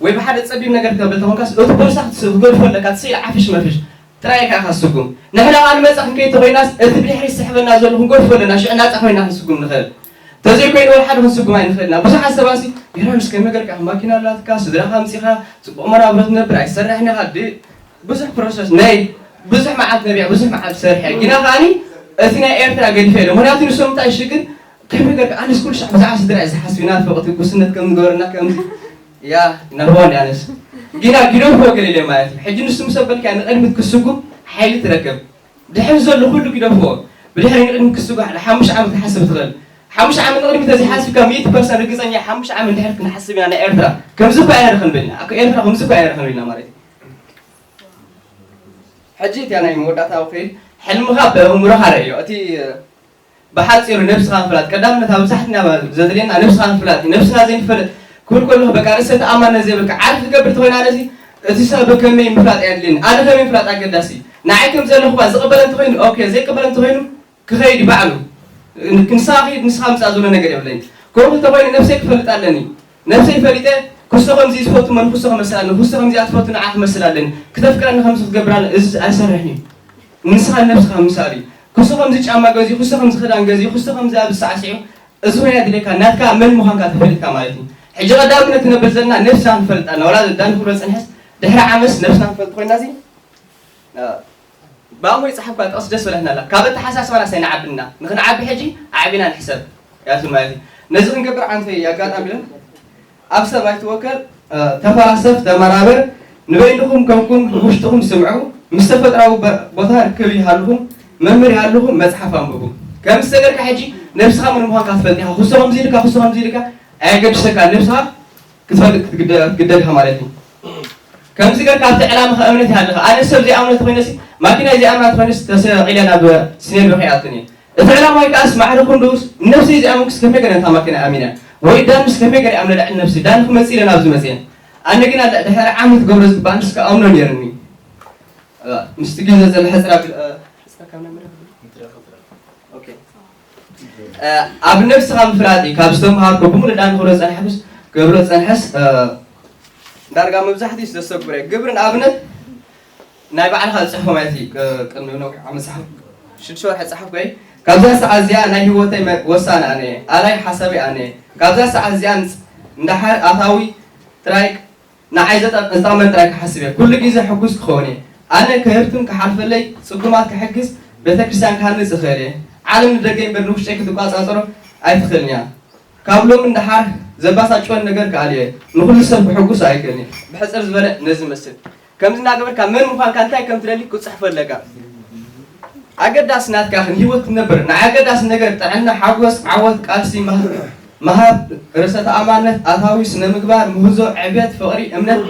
ወይ ብሓደ ጸቢብ ነገር ክትብል ተኾንካሲ፣ እቲ ቦርሳ ክትስ-፣ ክትገድፎ ኣለካ፣ እቲ ስኢል ዓፍሽ መፍሽ። ጥራይ ኢኻ ኢኻ ትስጉም። ንሕና ከኣ ንመጻ ክንከይድ ተኾይናስ፣ እቲ ብድሕሪት ዝስሕበና ዘሎ ክንገድፎ ኣለና፣ ሽዑ ናጻ ኮይና ክንስጉም ንኽእል። ተዘይኮይኑ ወላ ሓደ ክንስጉም ኣይንኽእል ኢና። ብዙሓት ሰባትሲ፣ "ዮናስ፣ ከመይ ጌርካ ማኪና ኣላትካ፣ ስድራኻ ኣምጺኻ፣ ጽቡቕ መናብሮ ትነብር፣ ኣይትሰርሕን ኢኻ፣ ድ-" ብዙሕ ፕሮሰስ፣ ናይ ብዙሕ መዓልቲ ነቢዐ፣ ብዙሕ መዓልቲ ሰሪሐ። ግና ከኣኒ፣ እቲ ናይ ኤርትራ ገዲፈ ኢለ። ምኽንያቱ ንሶም እንታይ ሽግር፣ ከመይ ጌርካ፣ ኣነስ ኩሉ ሻዕ ብዛዕባ ስድራ እየ ዝሓስብ፣ ናፍቖት፣ ጉስነት ከም ዝገበረና፣ ከምዚ ያ፣ ነርሆ እንዲ ኣነስ። ጊና ጊዶ እኮ ገለ ኢለ ማለት እዩ። ሕጂ ንሱ ምስ ኣበልካ ንቕድሚት ክስጉም ሓይሊ ትረክብ። ድሕሪ ዘሎ ኩሉ ጊዶ እኮ ብድሕሪ ንቕድሚት ክስጉም ሓሙሽተ ዓመት ክሓስብ ትኽእል። ሓሙሽተ ዓመት ንቕድሚት ተዘይሓስብካ ሚእቲ ፐርሰንት ርግጸኛ ሓሙሽተ ዓመት ድሕሪ ክንሓስብ ኢና ናይ ኤርትራ። ከምዚ እኮ ኣይረኽን ብልና። ኣኮ ኤርትራ ከምዚ እኮ ኣይረኽን ብልና ማለት እዩ። ሕጂ እቲያ ናይ መወዳእታ ከይድ ሕልምኻ ብእምሮኻ ረእዮ። እቲ ብሓጺሩ ነብስኻ ምፍላጥ፣ ቀዳምነት ኣብ ብዛሕትና ዘድልየና ነብስኻ ምፍላጥ እዩ። ነብስኻ ዘይንፈልጥ ክብል ከለኹ በቃ ርእሰ ተኣማንነት ዘይብልካ፣ ዓርኪ ትገብር ተኾይና ነዚ፣ እቲ ሰብ ከመይ ምፍላጥ ኣየድልየኒ፣ ኣነ ከመይ ምፍላጥ ኣገዳሲ፣ ንዓይ ከም ዘለኹ እኳ ዝቕበለ እንተኾይኑ ኦኬ፣ ዘይቅበለ እንተኾይኑ ክኸይድ እዩ ባዕሉ። ንስኻ ኺድ፣ ንስኻ ምጻእ ዝብሎ ነገር የብለይን። ከምኡ እንተኾይኑ ነብሰይ ክፈልጥ ኣለኒ። ነብሰይ ፈሊጠ፣ ክሶ ከምዚ ዝፈቱ መን ክሶ ክመስል ኣለኒ፣ ክሶ ከምዚኣ ትፈቱ ንዓ ክመስል ኣለኒ፣ ክተፍቅረኒ ከምዚ ክትገብር ኣለኒ፣ እዚ ኣይሰርሕን እዩ። ንስኻ ነብስኻ ምሳል እዩ። ክሱ ከምዚ ጫማ ገዚኡ፣ ክሱ ከምዚ ክዳን ገዚኡ፣ ክሱ ከምዚ ኣብ ዝሳዕስዑ፣ እዚ ኮይኑ ኣድልየካ፣ ናትካ መን ምዃንካ ተፈሊጥካ ማለት እዩ። ሕጂ ቀዳምነት ነብል ዘለና ነብስና ክንፈልጥ ኣለና። ዋላ ዳን ክብሎ ጽንሕስ፣ ድሕሪ ዓመስ ነብስና ክንፈልጥ ኮይና እዚ፣ እ፣ ብኣሞ ይጽሓፍካ ጥቕስ ደስ በለትና ኣላ። ካብ ኣተሓሳስባና ሳይንዓብና። ንኽንዓቢ ሕጂ ኣዕቢና ንሕሰብ። ያቱ ማለት እዩ። ነዚ ክንገብር ዓንተ ኣጋጣሚ ኢለን ኣብ ሰብ ኣይትወከል፣ እ፣ ተፈላሰፍ፣ ተመራበር፣ ንበይንኹም ከምኩም ውሽጥኹም ስምዑ፣ ምስ ተፈጥራዊ በ-፣ ቦታ ርክብ ይሃልኹም፣ መምህር ይሃልኹም፣ መጽሓፍ ኣንብቡ። ከም ዝተገርካ ሕጂ ነብስኻ ምን ምዃንካ ትፈልጥ ኢኻ። ክሱ ከምዚ ኢልካ፣ ክሱ ከምዚ ኢልካ ኣየገድሰካ፣ ነብስኻ ክትፈልጥ ክትግደ-፣ ክትግደድ ኢኻ ማለት እዩ። ከምዚ ገርካ ኣብቲ ዕላማኻ እምነት ይሃልኻ። ኣነ ሰብ ዘይኣምነት ኮይነሲ ማኪና ዘይኣምናት ኮይነስ ተሰቂለ ናብ ሲኔል በኺኣትን እየ። እቲ ዕላማይ ከኣስ ማዕረ ክንዱስ ነብሰይ እዚኣ መንግስቲ ከመይ ገለ እታ ማኪና ኣሚነ ወይ ዳንስ ከመይ ገለ ኣብ ልዕሊ ነብሲ ዳን ክመጽእ ኢለ ናብዚ መጽየ። ኣነ ግን ኣለ ድሕሪ ዓመት ገብረ ዝግባእ ንስ ከኣምኖ ነይርኒ። እ፣ ምስቲ ግዜ ዘለ ሕጽራ ብል-፣ እ፣ ሕጽራ ካብ ናይ መድረኽ ብል-፣ ኦኬ። እ፣ ኣብ ነብስኻ ምፍላጥ እዩ። ካብ ዝተምሃርኩ ብምሉእ ዳን ክብሎ ጸንሐ ብስ-፣ ክብሎ ጸንሐስ፣ እ፣ ዳርጋ መብዛሕትኡ ስለ ዘሰጉረ ግብሪ ንኣብነት ናይ ባዕልኻ ዝጽሕፎ ማለት እዩ። ቅ-፣ ቅድሚ ነዊሕ ዓመት ጸሓፍ-፣ ሽዱሽተ ወርሒ ጸሓፍኩ እየ። ካብዛ ሰዓት እዚኣ ናይ ህይወተይ መ-፣ ወሳኒ ኣነ እየ። ኣላይ ሓሳበይ ኣነ እየ። ካብዛ ሰዓት እዚኣ ንጽ-፣ እንዳሓር ኣታዊ ጥራይ ንዓይ ዘጠ-፣ ዝጠቕመን ጥራይ ክሓስብ እየ። ኩሉ ግዜ ሕጉስ ክኸውን እየ። ኣነ ክህብትም ክሓልፈለይ፣ ጽጉማት ክሕግዝ፣ ቤተክርስትያን ክሃንጽ እኽእል እየ። ዓለም ንደገ እምበር ንውሽጠይ ክትቋጻጸሮ ኣይትኽእልን እያ። ካብ ሎሚ ንደሓር ዘባሳጭወን ነገር ክኣልየ፣ ንኹሉ ሰብ ክሕጉስ ኣይክእልን። ብሕጽር ዝበለ ነዚ ይመስል። ከምዚ እናገበርካ መን ምዃንካ፣ እንታይ ከም ትደሊ ክትጽሕፎ ኣለካ። ኣገዳሲ ናትካ ንህይወት ክትነብር፣ ንዓይ ኣገዳሲ ነገር ጥዕና፣ ሓጎስ፣ ዓወት፣ ቃልሲ፣ ማህ-፣ ምሃብ፣ ርእሰ ተኣማንነት፣ ኣታዊ፣ ስነ ምግባር፣ ምህዞ፣ ዕብየት፣ ፍቕሪ፣ እምነት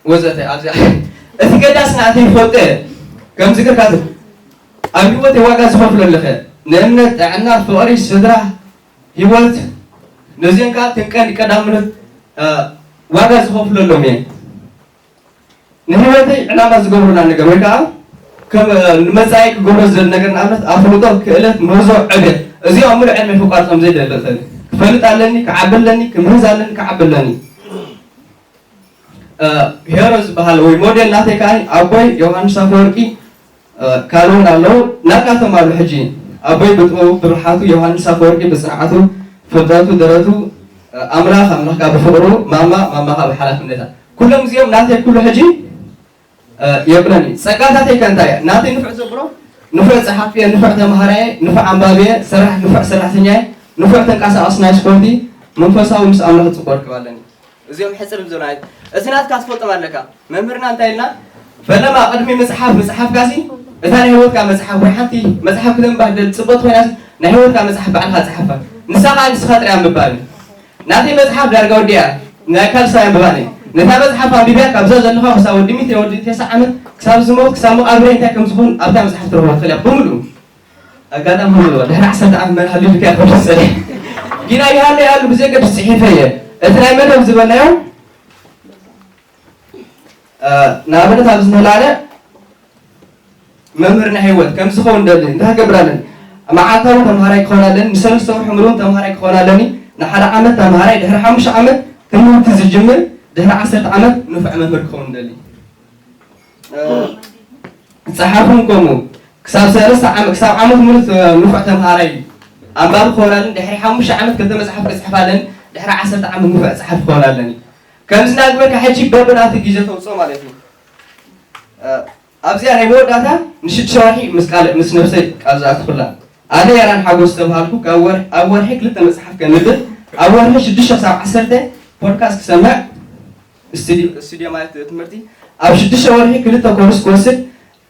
ወዘተ። ኣብዚኣ እቲ ገዳሲ ናተይ ይፈልጦ እየ። ከምዚ ገርካ ኣብ ህይወተይ ዋጋ ዝኸፍሎ ኣለኸ። ንእምነት፣ ጥዕና፣ ፍቕሪ፣ ስድራ፣ ህይወት፣ ነዚአን ከዓ እተን ቀንዲ ቀዳምነት፣ እ፣ ዋጋ ዝኸፍለሎም እየን። ንህይወተይ ዕላማ ዝገብሩላ ነገር ወይ ከዓ ከም፣ እ፣ ንመጻኢ ክገብሮ ዝደሊ ነገር፣ ንኣብነት ኣፍልጦ፣ ክእለት፣ ምህዞ፣ ዕብየት፣ እዚኦም ኣብ ሙሉእ ዕድመ ክቋርጾም ዘይደሊ እኽእል። ክፈልጥ ኣለኒ፣ ክዓቢ ኣለኒ፣ ክምህዝ ኣለኒ፣ ክዓቢ ኣለኒ። ሄሮ ዝበሃል ወይ ሞዴል ናተይ ከዓ ኣቦይ ዮሃንስ ኣፈወርቂ ካልኦን ኣለዉ። ናትናቶም ኣሉ ሕጂ ኣቦይ ብጥበቡ ብብልሓቱ፣ ዮሃንስ ኣፈወርቂ ብፅንዓቱ፣ ፍልጠቱ፣ ደረቱ፣ ኣምላኽ ኣምላኽካ ብፍቕሩ፣ ማማ ማማኻ ብሓላፍነታ፣ ኩሎም እዚኦም ናተይ ኩሉ ሕጂ የብለኒ። ፀጋታተይ ከ እንታይ እያ? ናተይ ንፉዕ ዘብሎ ንፉዕ ፀሓፊ እየ፣ ንፉዕ ተምሃራይ እየ፣ ንፉዕ ኣንባቢ እየ፣ ሰራሕ ንፉዕ ሰራሕተኛ እየ፣ ንፉዕ ተንቀሳቐስ ናይ ስፖርቲ፣ መንፈሳዊ ምስ ኣምላኽ ፅቡቅ ርክብ ኣለኒ። እዚኦም ሕፅር ዝብሉ ናይ እዚ ናትካ ትፈልጦም ኣለካ። መምህርና እንታይ ኢልና? ፈለማ ቅድሚ ምፅሓፍ ምፅሓፍካሲ እታ ናይ ህይወትካ መፅሓፍ ወይ ሓንቲ መፅሓፍ ክተንባህ ደል ፅቡቅ ኮይናስ ናይ ህይወትካ መፅሓፍ ባዕልካ ፅሓፋ። ንሳ ከዓ ንስኻ ጥራይ ኣንብባኒ። ናተይ መፅሓፍ ዳርጋ ወዲኣ ናይ ካልሳይ ኣንብባኒ። ነታ መፅሓፍ ኣንቢብያ ካብዛ ዘለኻ ክሳብ ወዲ ሚእቲ ወዲ ተስዓ ዓመት ክሳብ ዝሞት ክሳብ መቃብረይ እንታይ ከም ዝኹን ኣብታ መፅሓፍ ትረኽቦ ትኽእል እያ ብምሉኡ። ኣጋጣሚ ሆኖ ድሕሪ ዓሰርተ ዓመት መን ሃልዩ ኢልካ ይኸውድ ዝጸንሕ። ጊና ይሃለ ይሃሉ ብዘይ ገድስ ጽሒፈ እየ። እቲ ናይ መደብ ዝበልናዮ፣ እ፣ ንኣብነት ኣብዚ ንላለ መምህር ናይ ህይወት ከም ዝኸውን ደሊ እንታይ ክገብር ኣለኒ? መዓልታዊ ተምሃራይ ክኸውን ኣለኒ፣ ንሰለስተ ወርሒ ምሉእ ተምሃራይ ክኸውን ኣለኒ፣ ንሓደ ዓመት ተምሃራይ፣ ድሕሪ ሓሙሽተ ዓመት ትምህርቲ ዝጅምር፣ ድሕሪ ዓሰርተ ዓመት ንፉዕ መምህር ክኸውን ደሊ። እ፣ ጸሓፉን ከምኡ ክሳብ ሰለስተ ዓመት፣ ክሳብ ዓመት ሙሉእ ንፉዕ ተምሃራይ ኣንባቢ ክኸውን ኣለኒ። ድሕሪ ሓሙሽተ ዓመት ክልተ መጽሓፍ ክጽሕፍ ኣለኒ። ድሕሪ ዓሰርተ ዓመት ንፉዕ ጸሓፊ ክኸውን ኣለኒ። ከምዚ እናገበርካ ሕጂ በብናቱ ግዜ ተውጽኦ ማለት እዩ። እ፣ ኣብዚኣ ናይ መወዳእታ ንሽዱሽተ ወርሒ ምስ ቃል-፣ ምስ ነብሰይ ቃል ዝኣትኹላ። ኣነ የራን ሓጎስ ዝተባሃልኩ ካብ ወርሒ፣ ኣብ ወርሒ ክልተ መጽሓፍ ከንብብ፣ ኣብ ወርሒ ሽዱሽተ ክሳብ ዓሰርተ ፖድካስት ክሰምዕ፣ ስቱድዮ፣ ስቱድዮ ማለት ትምህርቲ፣ ኣብ ሽዱሽተ ወርሒ ክልተ ኮርስ ክወስድ፣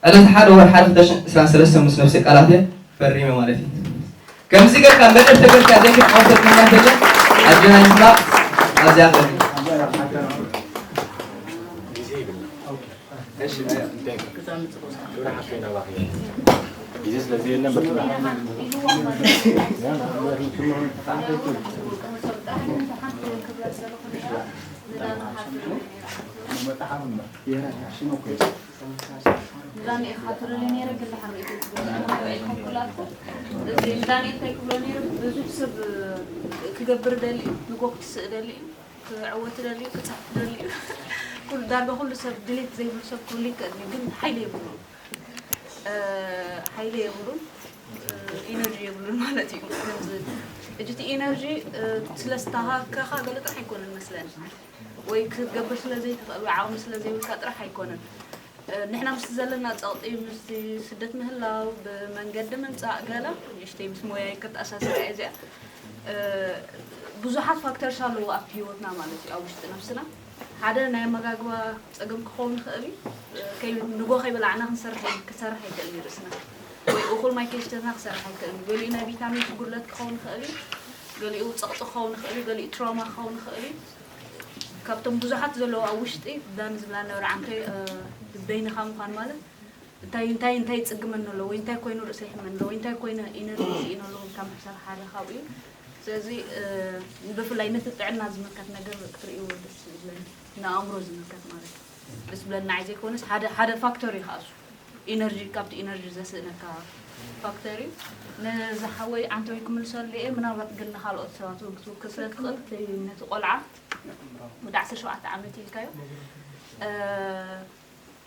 ዕለት ሓደ ወርሒ ሓደ ክልተ ሽሕን ዕስራን ሰለስተን ምስ ነብሰይ ቃላት እየ ፈሪመ ማለት እዩ። ከምዚ ጌርካ መደብ ተገርካ ዘይግድ ዓውተ ምክንያት የለን። ኣጆና ንስማዕ። ኣብዚኣ ፈሪመ። እሺ፣ ኣያ። ግብረ ሓፍተይ ናባኺ እያ። ግዜ ስለ ዘየለን በርትዑ። ዳኒ ኢኻ ትብለኒ ነይረ፣ ግን ደሓር ርእይቶ ትብለኒ። እዚ ዳኒ እንታይ ክብሎ ነይሩ? ብዙሕ ሰብ ክገብር ደሊ እዩ፣ ንጎ ክትስእ ደሊ እዩ፣ ክዕወት ደሊ እዩ፣ ክፅሕፍ ደሊ እዩ። ኩሉ፣ ዳርጋ ኩሉ ሰብ ድሌት ዘይብሉ ሰብ ክህሉ ይክእል እዩ፣ ግን ሓይሊ የብሉን። እ፣ ሓይሊ የብሉን፣ እ፣ ኢነርጂ የብሉን ማለት እዩ። ከምዚ፣ ሕጂ እቲ ኢነርጂ፣ እ፣ ስለ ዝተሃከኻ ገለ ጥራሕ ኣይኮነን መስለኒ። ወይ ክትገብር ስለ ዘይትኽእል ወይ ዓቕሚ ስለ ዘይብልካ ጥራሕ ኣይኮነን። እ፣ ንሕና ምስቲ ዘለና ጸቕጢ፣ ምስቲ ስደት ምህላው፣ ብመንገዲ ምምጻእ ገለ፣ ንእሽተይ ምስ ሞያይ ከተኣሳስራ እየ እዚኣ። እ፣ ብዙሓት ፋክተርስ ኣለዉ ኣብቲ ህይወትና ማለት እዩ፣ ኣብ ውሽጢ ነብስና። ሓደ ናይ ኣመጋግባ ጸገም ክኸውን ይኽእል እዩ። እ፣ ከይ-፣ ንጎ ከይበላዕና ክንሰርሕ ኣይ-፣ ክሰርሕ ኣይክእልን እዩ ርእስና። ወይ እኹል ማይ ከይስተና ክሰርሕ ኣይክእልን እዩ። ገሊኡ ናይ ቪታሚን ጉድለት ክኸውን ይኽእል እዩ። ገሊኡ ጸቕጢ ክኸውን ይኽእል እዩ። ገሊኡ ትራውማ ክኸውን ይኽእል እዩ። ካብቶም ብዙሓት ዘለዉ ኣብ ውሽጢ ዳኒ ዝብላ ነበረ ዓንተይ፣ እ፣ በይንኻ ምዃን ማለት እንታይ፣ እንታይ፣ እንታይ ይጽግመኒ ኣሎ ወይ እንታይ ኮይኑ ርእሰይ ይሕመኒ ኣሎ ወይ እንታይ ኮይነ ኢነርጂ ስኢነ ኣለኹ ኢልካ ምሕሳብ ሓደ ካብኡ እዩ። ስለዚ፣ እ፣ ብፍላይ ነቲ ጥዕና ዝምልከት ነገር ክትርእይዎ ደስ ይብለኒ፣ ንኣእምሮ ዝምልከት ማለት እዩ። ደስ ዝብለኒ ንዓይ ዘይኮነስ ሓደ፣ ሓደ ፋክተር እዩ ከኣ እሱ። ኢነርጂ፣ ካብቲ ኢነርጂ ዘስእነካ ፋክተር እዩ። ንዝሓወይ ዓንተወይ ክምልሰሉ እየ፣ ምናልባት ግን ንኻልኦት ሰባት እውን ክትውክል ስለ ትኽእል፣ እቲ ነቲ ቆልዓ ወዲ ዓሰርተ ሸውዓተ ዓመት ኢልካዮ፣ እ፣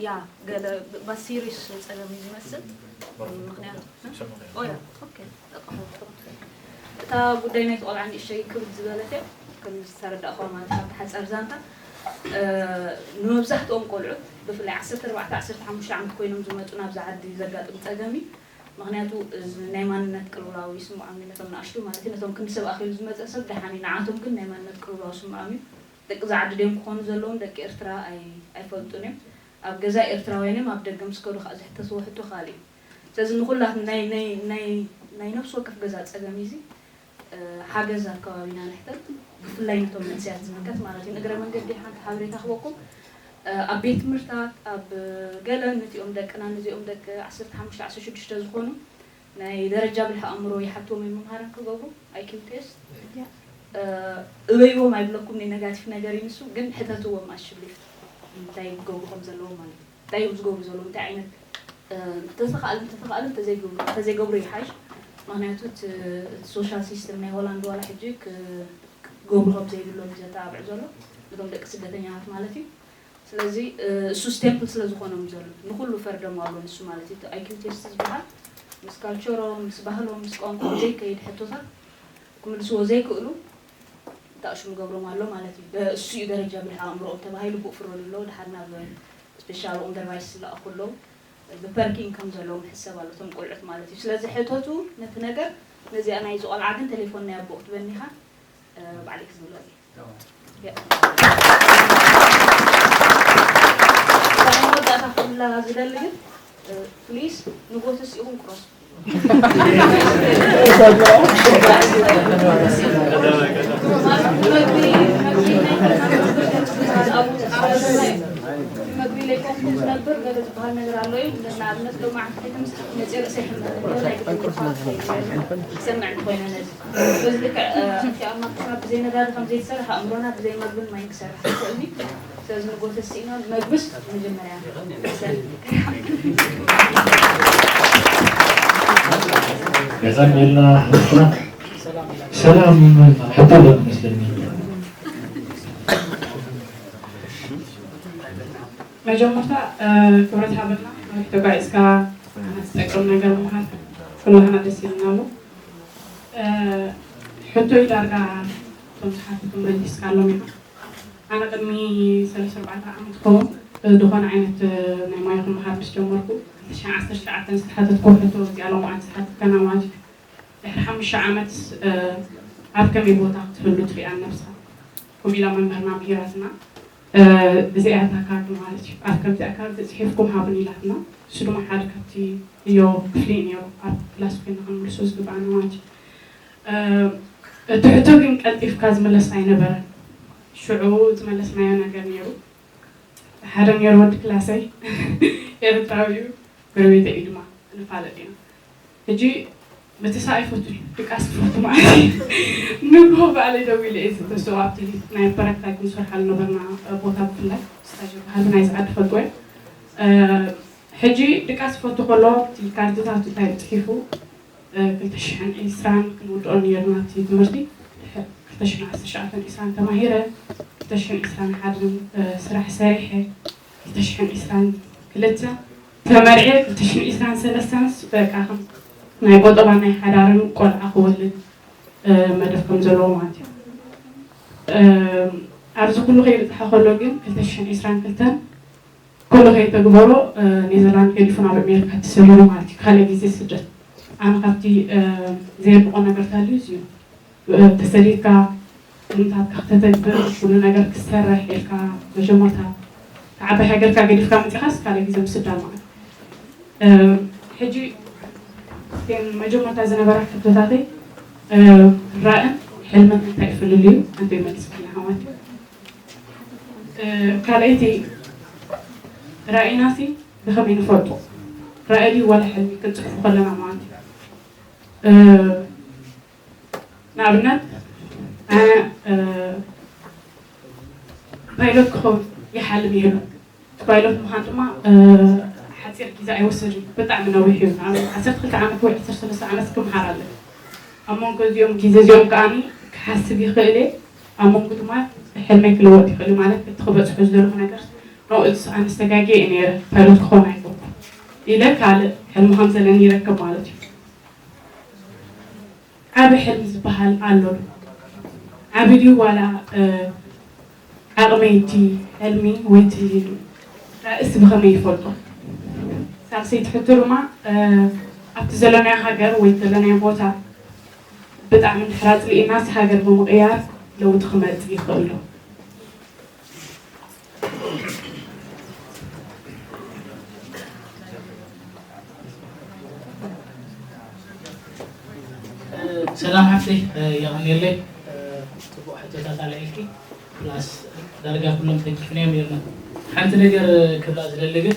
ያ፣ ገለ ብ-፣ ባ ሲሪየስ ጸገም እዩ ዝመስል። ምኽንያቱ፣ ኦ ያ፣ ኦኬ፣ በቃ፣ እታ ጉዳይ ናይቲ ቆልዓ ንእሽተይ ክብድ ዝበለት እያ፣ ከም ዝተረዳእኩዋ ማለት ካብቲ ሓጻር ዛንታ፣ እ፣ ንመብዛሕትኦም ቆልዑት፣ ብፍላይ ዓሰርተ ኣርባዕተ፣ ዓሰርተ ሓሙሽተ ዓመት ኮይኖም ዝመጹ ናብዛ ዓዲ ዘጋጥም ጸገም እዩ። ምኽንያቱ፣ እዚ ናይ ማንነት ቅልውላው ይስምዖም እዩ፣ ነቶም ንኣሽቱ ማለት እዩ፣ ነቶም ክንዲ ሰብ ኣኺሉ ዝመጸ ሰብ ደሓን እዩ፣ ንዓቶም ግን ናይ ማንነት ቅልውላው ይስምዖም እዩ። ደቂ እዛ ዓዲ ድዮም ክኾኑ ዘለዎም፣ ደቂ ኤርትራ ኣይ-፣ ኣይፈልጡን እዮም። ኣብ ገዛ ኤርትራውያን እዮም፣ ኣብ ደገ ምስ ከዱ ከኣ ዝሕተትዎ ሕቶ ካልእ እዩ። ስለዚ ንኹላትና ናይ፣ ናይ፣ ናይ፣ ናይ ነፍሲ ወከፍ ገዛ ጸገም እዩ እዚ። እ፣ ሓገዝ ኣብ ከባቢና ንሕተት፣ ብፍላይ ነቶም መንእሰያት ዝምልከት ማለት እዩ። ንእግረ መንገዲ ሓንቲ ሓበሬታ ክበኩም፣ እ፣ ኣብ ቤት ትምህርታት፣ ኣብ ገለ ነዚኦም ደቅና፣ ነዚኦም ደቂ ዓሰርተ ሓሙሽተ፣ ዓሰርተ ሽዱሽተ ዝኾኑ ናይ ደረጃ ብልሒ ኣእምሮ ይሓትዎም እዮም መምሃራን ክገብሩ፣ ኣይ ኪው ቴስት። እ፣ እበይዎም ኣይብለኩም፣ ናይ ነጋቲቭ ነገር እዩ ንሱ፣ ግን ሕተትዎም ኣሽሊፍት እንታይ ክገብሩ ከም ዘለዎም ማለት እዩ። እንታይ እዮም ዝገብሩ ዘለዉ፣ እንታይ ዓይነት፣ እ፣ እንተተኻእሉ፣ እንተተኻእሉ፣ እንተዘይገብሩ፣ እንተዘይገብሩ ይሓይሽ። ምኽንያቱ እቲ፣ እቲ ሶሻል ሲስተም ናይ ሆላንድ ዋላ ሕጂ ክ-፣ ክገብሩ ከም ዘይብሎም እዩ ዘተባብዕ ዘሎ፣ ነቶም ደቂ ስደተኛታት ማለት እዩ። ስለዚ እሱ ስቴምፕል ስለ ዝኾኖም ዘሎ ንኹሉ ፈርደም ኣሎ ንሱ ማለት እዩ። ኣይኪው ቴስት ዝበሃል ምስ ካልቸሮም ምስ ባህሎም ምስ ቋንቋ ዘይከይድ ሕቶታት ክምልስዎ ዘይክእሉ ተኣሽሙ ገብሮም ኣሎ ማለት እዩ። እሱ እዩ ደረጃ ብልሒ ኣእምሮኦም ተባሂሉ ብኡ ፍረዱ ኣለዉ። ድሓር ናብ ስፔሻል ኦንደርቫይስ ዝለኣኹ ኣለዉ። ብፐርኪን ከም ዘለዉ ምሕሰብ ኣሎ እቶም ቆልዑት ማለት እዩ። ስለዚ ሕተቱ ነቲ ነገር ነዚኣ ናይዚ ቆልዓ ግን ቴሌፎን ናይ ኣቦኡ ክትበኒ ኢኻ ባዕለይ ክዝብሎ እየ። መወዳእታ ክብላ ዝደሊ ግን ፕሊስ ንጎትስ ኢኹም ክሮስ መግቢ ለይኮንኩም ዝነብር ገለ ዝበሃል ነገር ኣሎ እዩ። ንኣብነት ሎማዓንቲ ከይተምስቲ መፅእ ርእሰይ ሕመ ናይ ክሰምዕ እንተኮይነ ነዚ በዚ ልክዕ እቲ ኣብ ማክስና ብዘይ ነዳዲ ከም ዘይትሰርሕ ኣእምሮና ብዘይ መግብን ማይን ክሰርሕ ይኽእል እዩ። ስለዚ ንጎተስ ስኢና መግብስ መጀመርያ ሰላም ሕቶ መስለኒ። መጀመርታ ክብረት ሃበልና መሪሕ ተጓዒዝካ ዝጠቅም ነገር ምዃን ኩላህና ደስ ኢልና ኣሎ። ሕቶይ ዳርጋ እቶም ዝሓተቱ መሊስካሎም ኢኻ። ኣነ ቅድሚ ሰለስተ ኣርባዕተ ዓመት ክኸውን ዝኾነ ዓይነት ናይ ሞያ ክመሃር ምስ ጀመርኩ ክልተ ሽሕን ዓሰርተ ትሽዓተን ዝተሓተትኩ ሕቶ እዚኣ ሎምዓንቲ ዝሓተትካና ማለት እዩ። ድሕሪ ሓሙሽተ ዓመትስ ኣብ ከመይ ቦታ ክትህሉ ትሪኣ ነብስኻ? ከምኡ ኢላ መምህርና ምሂራትና። እዚኣ እያ እታ ካርድ ማለት እዩ። ኣብ ከምዚኣ ካርድ ፅሒፍኩም ሃቡኒ ኢላትና። እሱ ድማ ሓደ ካብቲ ዕዮ ክፍሊ እዩ ነይሩ ኣብ ክላስ ኮይና ክንምልሶ ዝግባኣና ማለት እዩ። እቲ ሕቶ ግን ቀልጢፍካ ዝምለስ ኣይነበረን። ሽዑ ዝመለስናዮ ነገር ነይሩ። ሓደ ነይሩ ወዲ ክላሰይ ኤርትራዊ እዩ፣ ጎረቤተይ እዩ ድማ ንፋለጥ ኢና። ሕጂ ምትሳእ ኣይፈቱን እዩ፣ ድቃስ ይፈቱ ማለት እዩ። ንግሆ ባዕለይ ደዊለ እየ ዝተስኦ ኣብቲ ናይ ፕራክቲካል ክንሰርሓሉ ነበርና ቦታ ብፍላይ ስታጅ በሃሉ ናይ ዝዓዲ ፈልጥዎ እዮም። ሕጂ ድቃስ ይፈቱ ከሎ እቲ ካርድታት እንታይ እዩ ፅሒፉ ክልተ ሽሕን ዕስራን ክንውድኦ ነይርና እቲ ትምህርቲ። ክልተ ሽሕን ዓሰርተ ትሽዓተን ዕስራን ተማሂረ፣ ክልተ ሽሕን ዕስራን ሓደን ስራሕ ሰሪሐ፣ ክልተ ሽሕን ዕስራን ክልተን ተመርዕየ፣ ክልተ ሽሕን ዕስራን ሰለስተንስ በቃ ከም ናይ ቆጠባ ናይ ሓዳርን ቆልዓ ክወልድ መደብ ከም ዘለዎ ማለት እዩ። ኣብዚ ኩሉ ከይብፅሓ ከሎ ግን ክልተ ሽሕን ዕስራን ክልተን ኩሉ ከይተግበሮ ኔዘርላንድ ገዲፉ ናብ ኣሜሪካ ተሰዲዱ ማለት እዩ። ካልእ ግዜ ስደት ኣነ ካብቲ ዘየድንቆ ነገር ታልዩ እዚ እዩ። ተሰዲድካ ሕልምታትካ ክተተግብር ኩሉ ነገር ክሰርሕ ኢልካ መጀመርታ ተዓባይ ሃገርካ ገዲፍካ መፂኻስ ካልእ ግዜ ምስዳል ማለት እዩ። ሕጂ ግን መጀመርታ ዝነበራ ሕቶታተይ ራእን ሕልምን እንታይ እዩ ፍልልዩ? ኣንተ ይመልስክልና ሃዋት ካልኣይቲ ራእይናሲ ብኸመይ ንፈልጦ? ራእይ ድዩ ዋላ ሕልሚ ክንፅሕፉ ከለና ማለት እዩ። ንኣብነት ኣነ ፓይሎት ክኸውን ይሓልም ይህሉ እቲ ፓይሎት ምዃን ድማ ሓፂር ግዜ ኣይወሰድን፣ ብጣዕሚ ነዊሕ እዩ። ንኣብነት ዓሰርተ ክልተ ዓመት ወይ ዓሰርተ ሰለስተ ዓመት ክምሃር ኣለ። ኣብ መንጎ እዚኦም ግዜ እዚኦም ከዓኒ ክሓስብ ይኽእል እየ። ኣብ መንጎ ድማ ሕልመይ ክልወጥ ይኽእል እዩ። ማለት እቲ ክበፅሖ ዝደለኹ ነገር ንኡ ኣነ ዝተጋግየ እየ ነይረ፣ ፓይሎት ክኾን ኣይኮንኩ ኢለ ካልእ ሕልሚ ከም ዘለኒ ይረክብ ማለት እዩ። ዓቢ ሕልሚ ዝበሃል ኣሎ ዶ? ዓቢ ድዩ ዋላ ዓቕመይ እቲ ሕልሚ ወይ እቲ ራእይስ ብኸመይ ይፈልጦ? ሳልሰይቲ ሕቶ ድማ ኣብቲ ዘለናዮ ሃገር ወይ ዘለናዮ ቦታ ብጣዕሚ እንድሕር ኣጽሊእናስ ሃገር ብምቕያር ለውጢ ክመጽእ ይኽእል ዶ? ሰላም ሓፍተይ የቐንየለይ። ፅቡቕ ሕቶታት ኣልዒልኪ ፕላስ ዳርጋ ኩሎም ተንኪፍናዮም ነርና። ሓንቲ ነገር ክብላ ዝደሊ ግን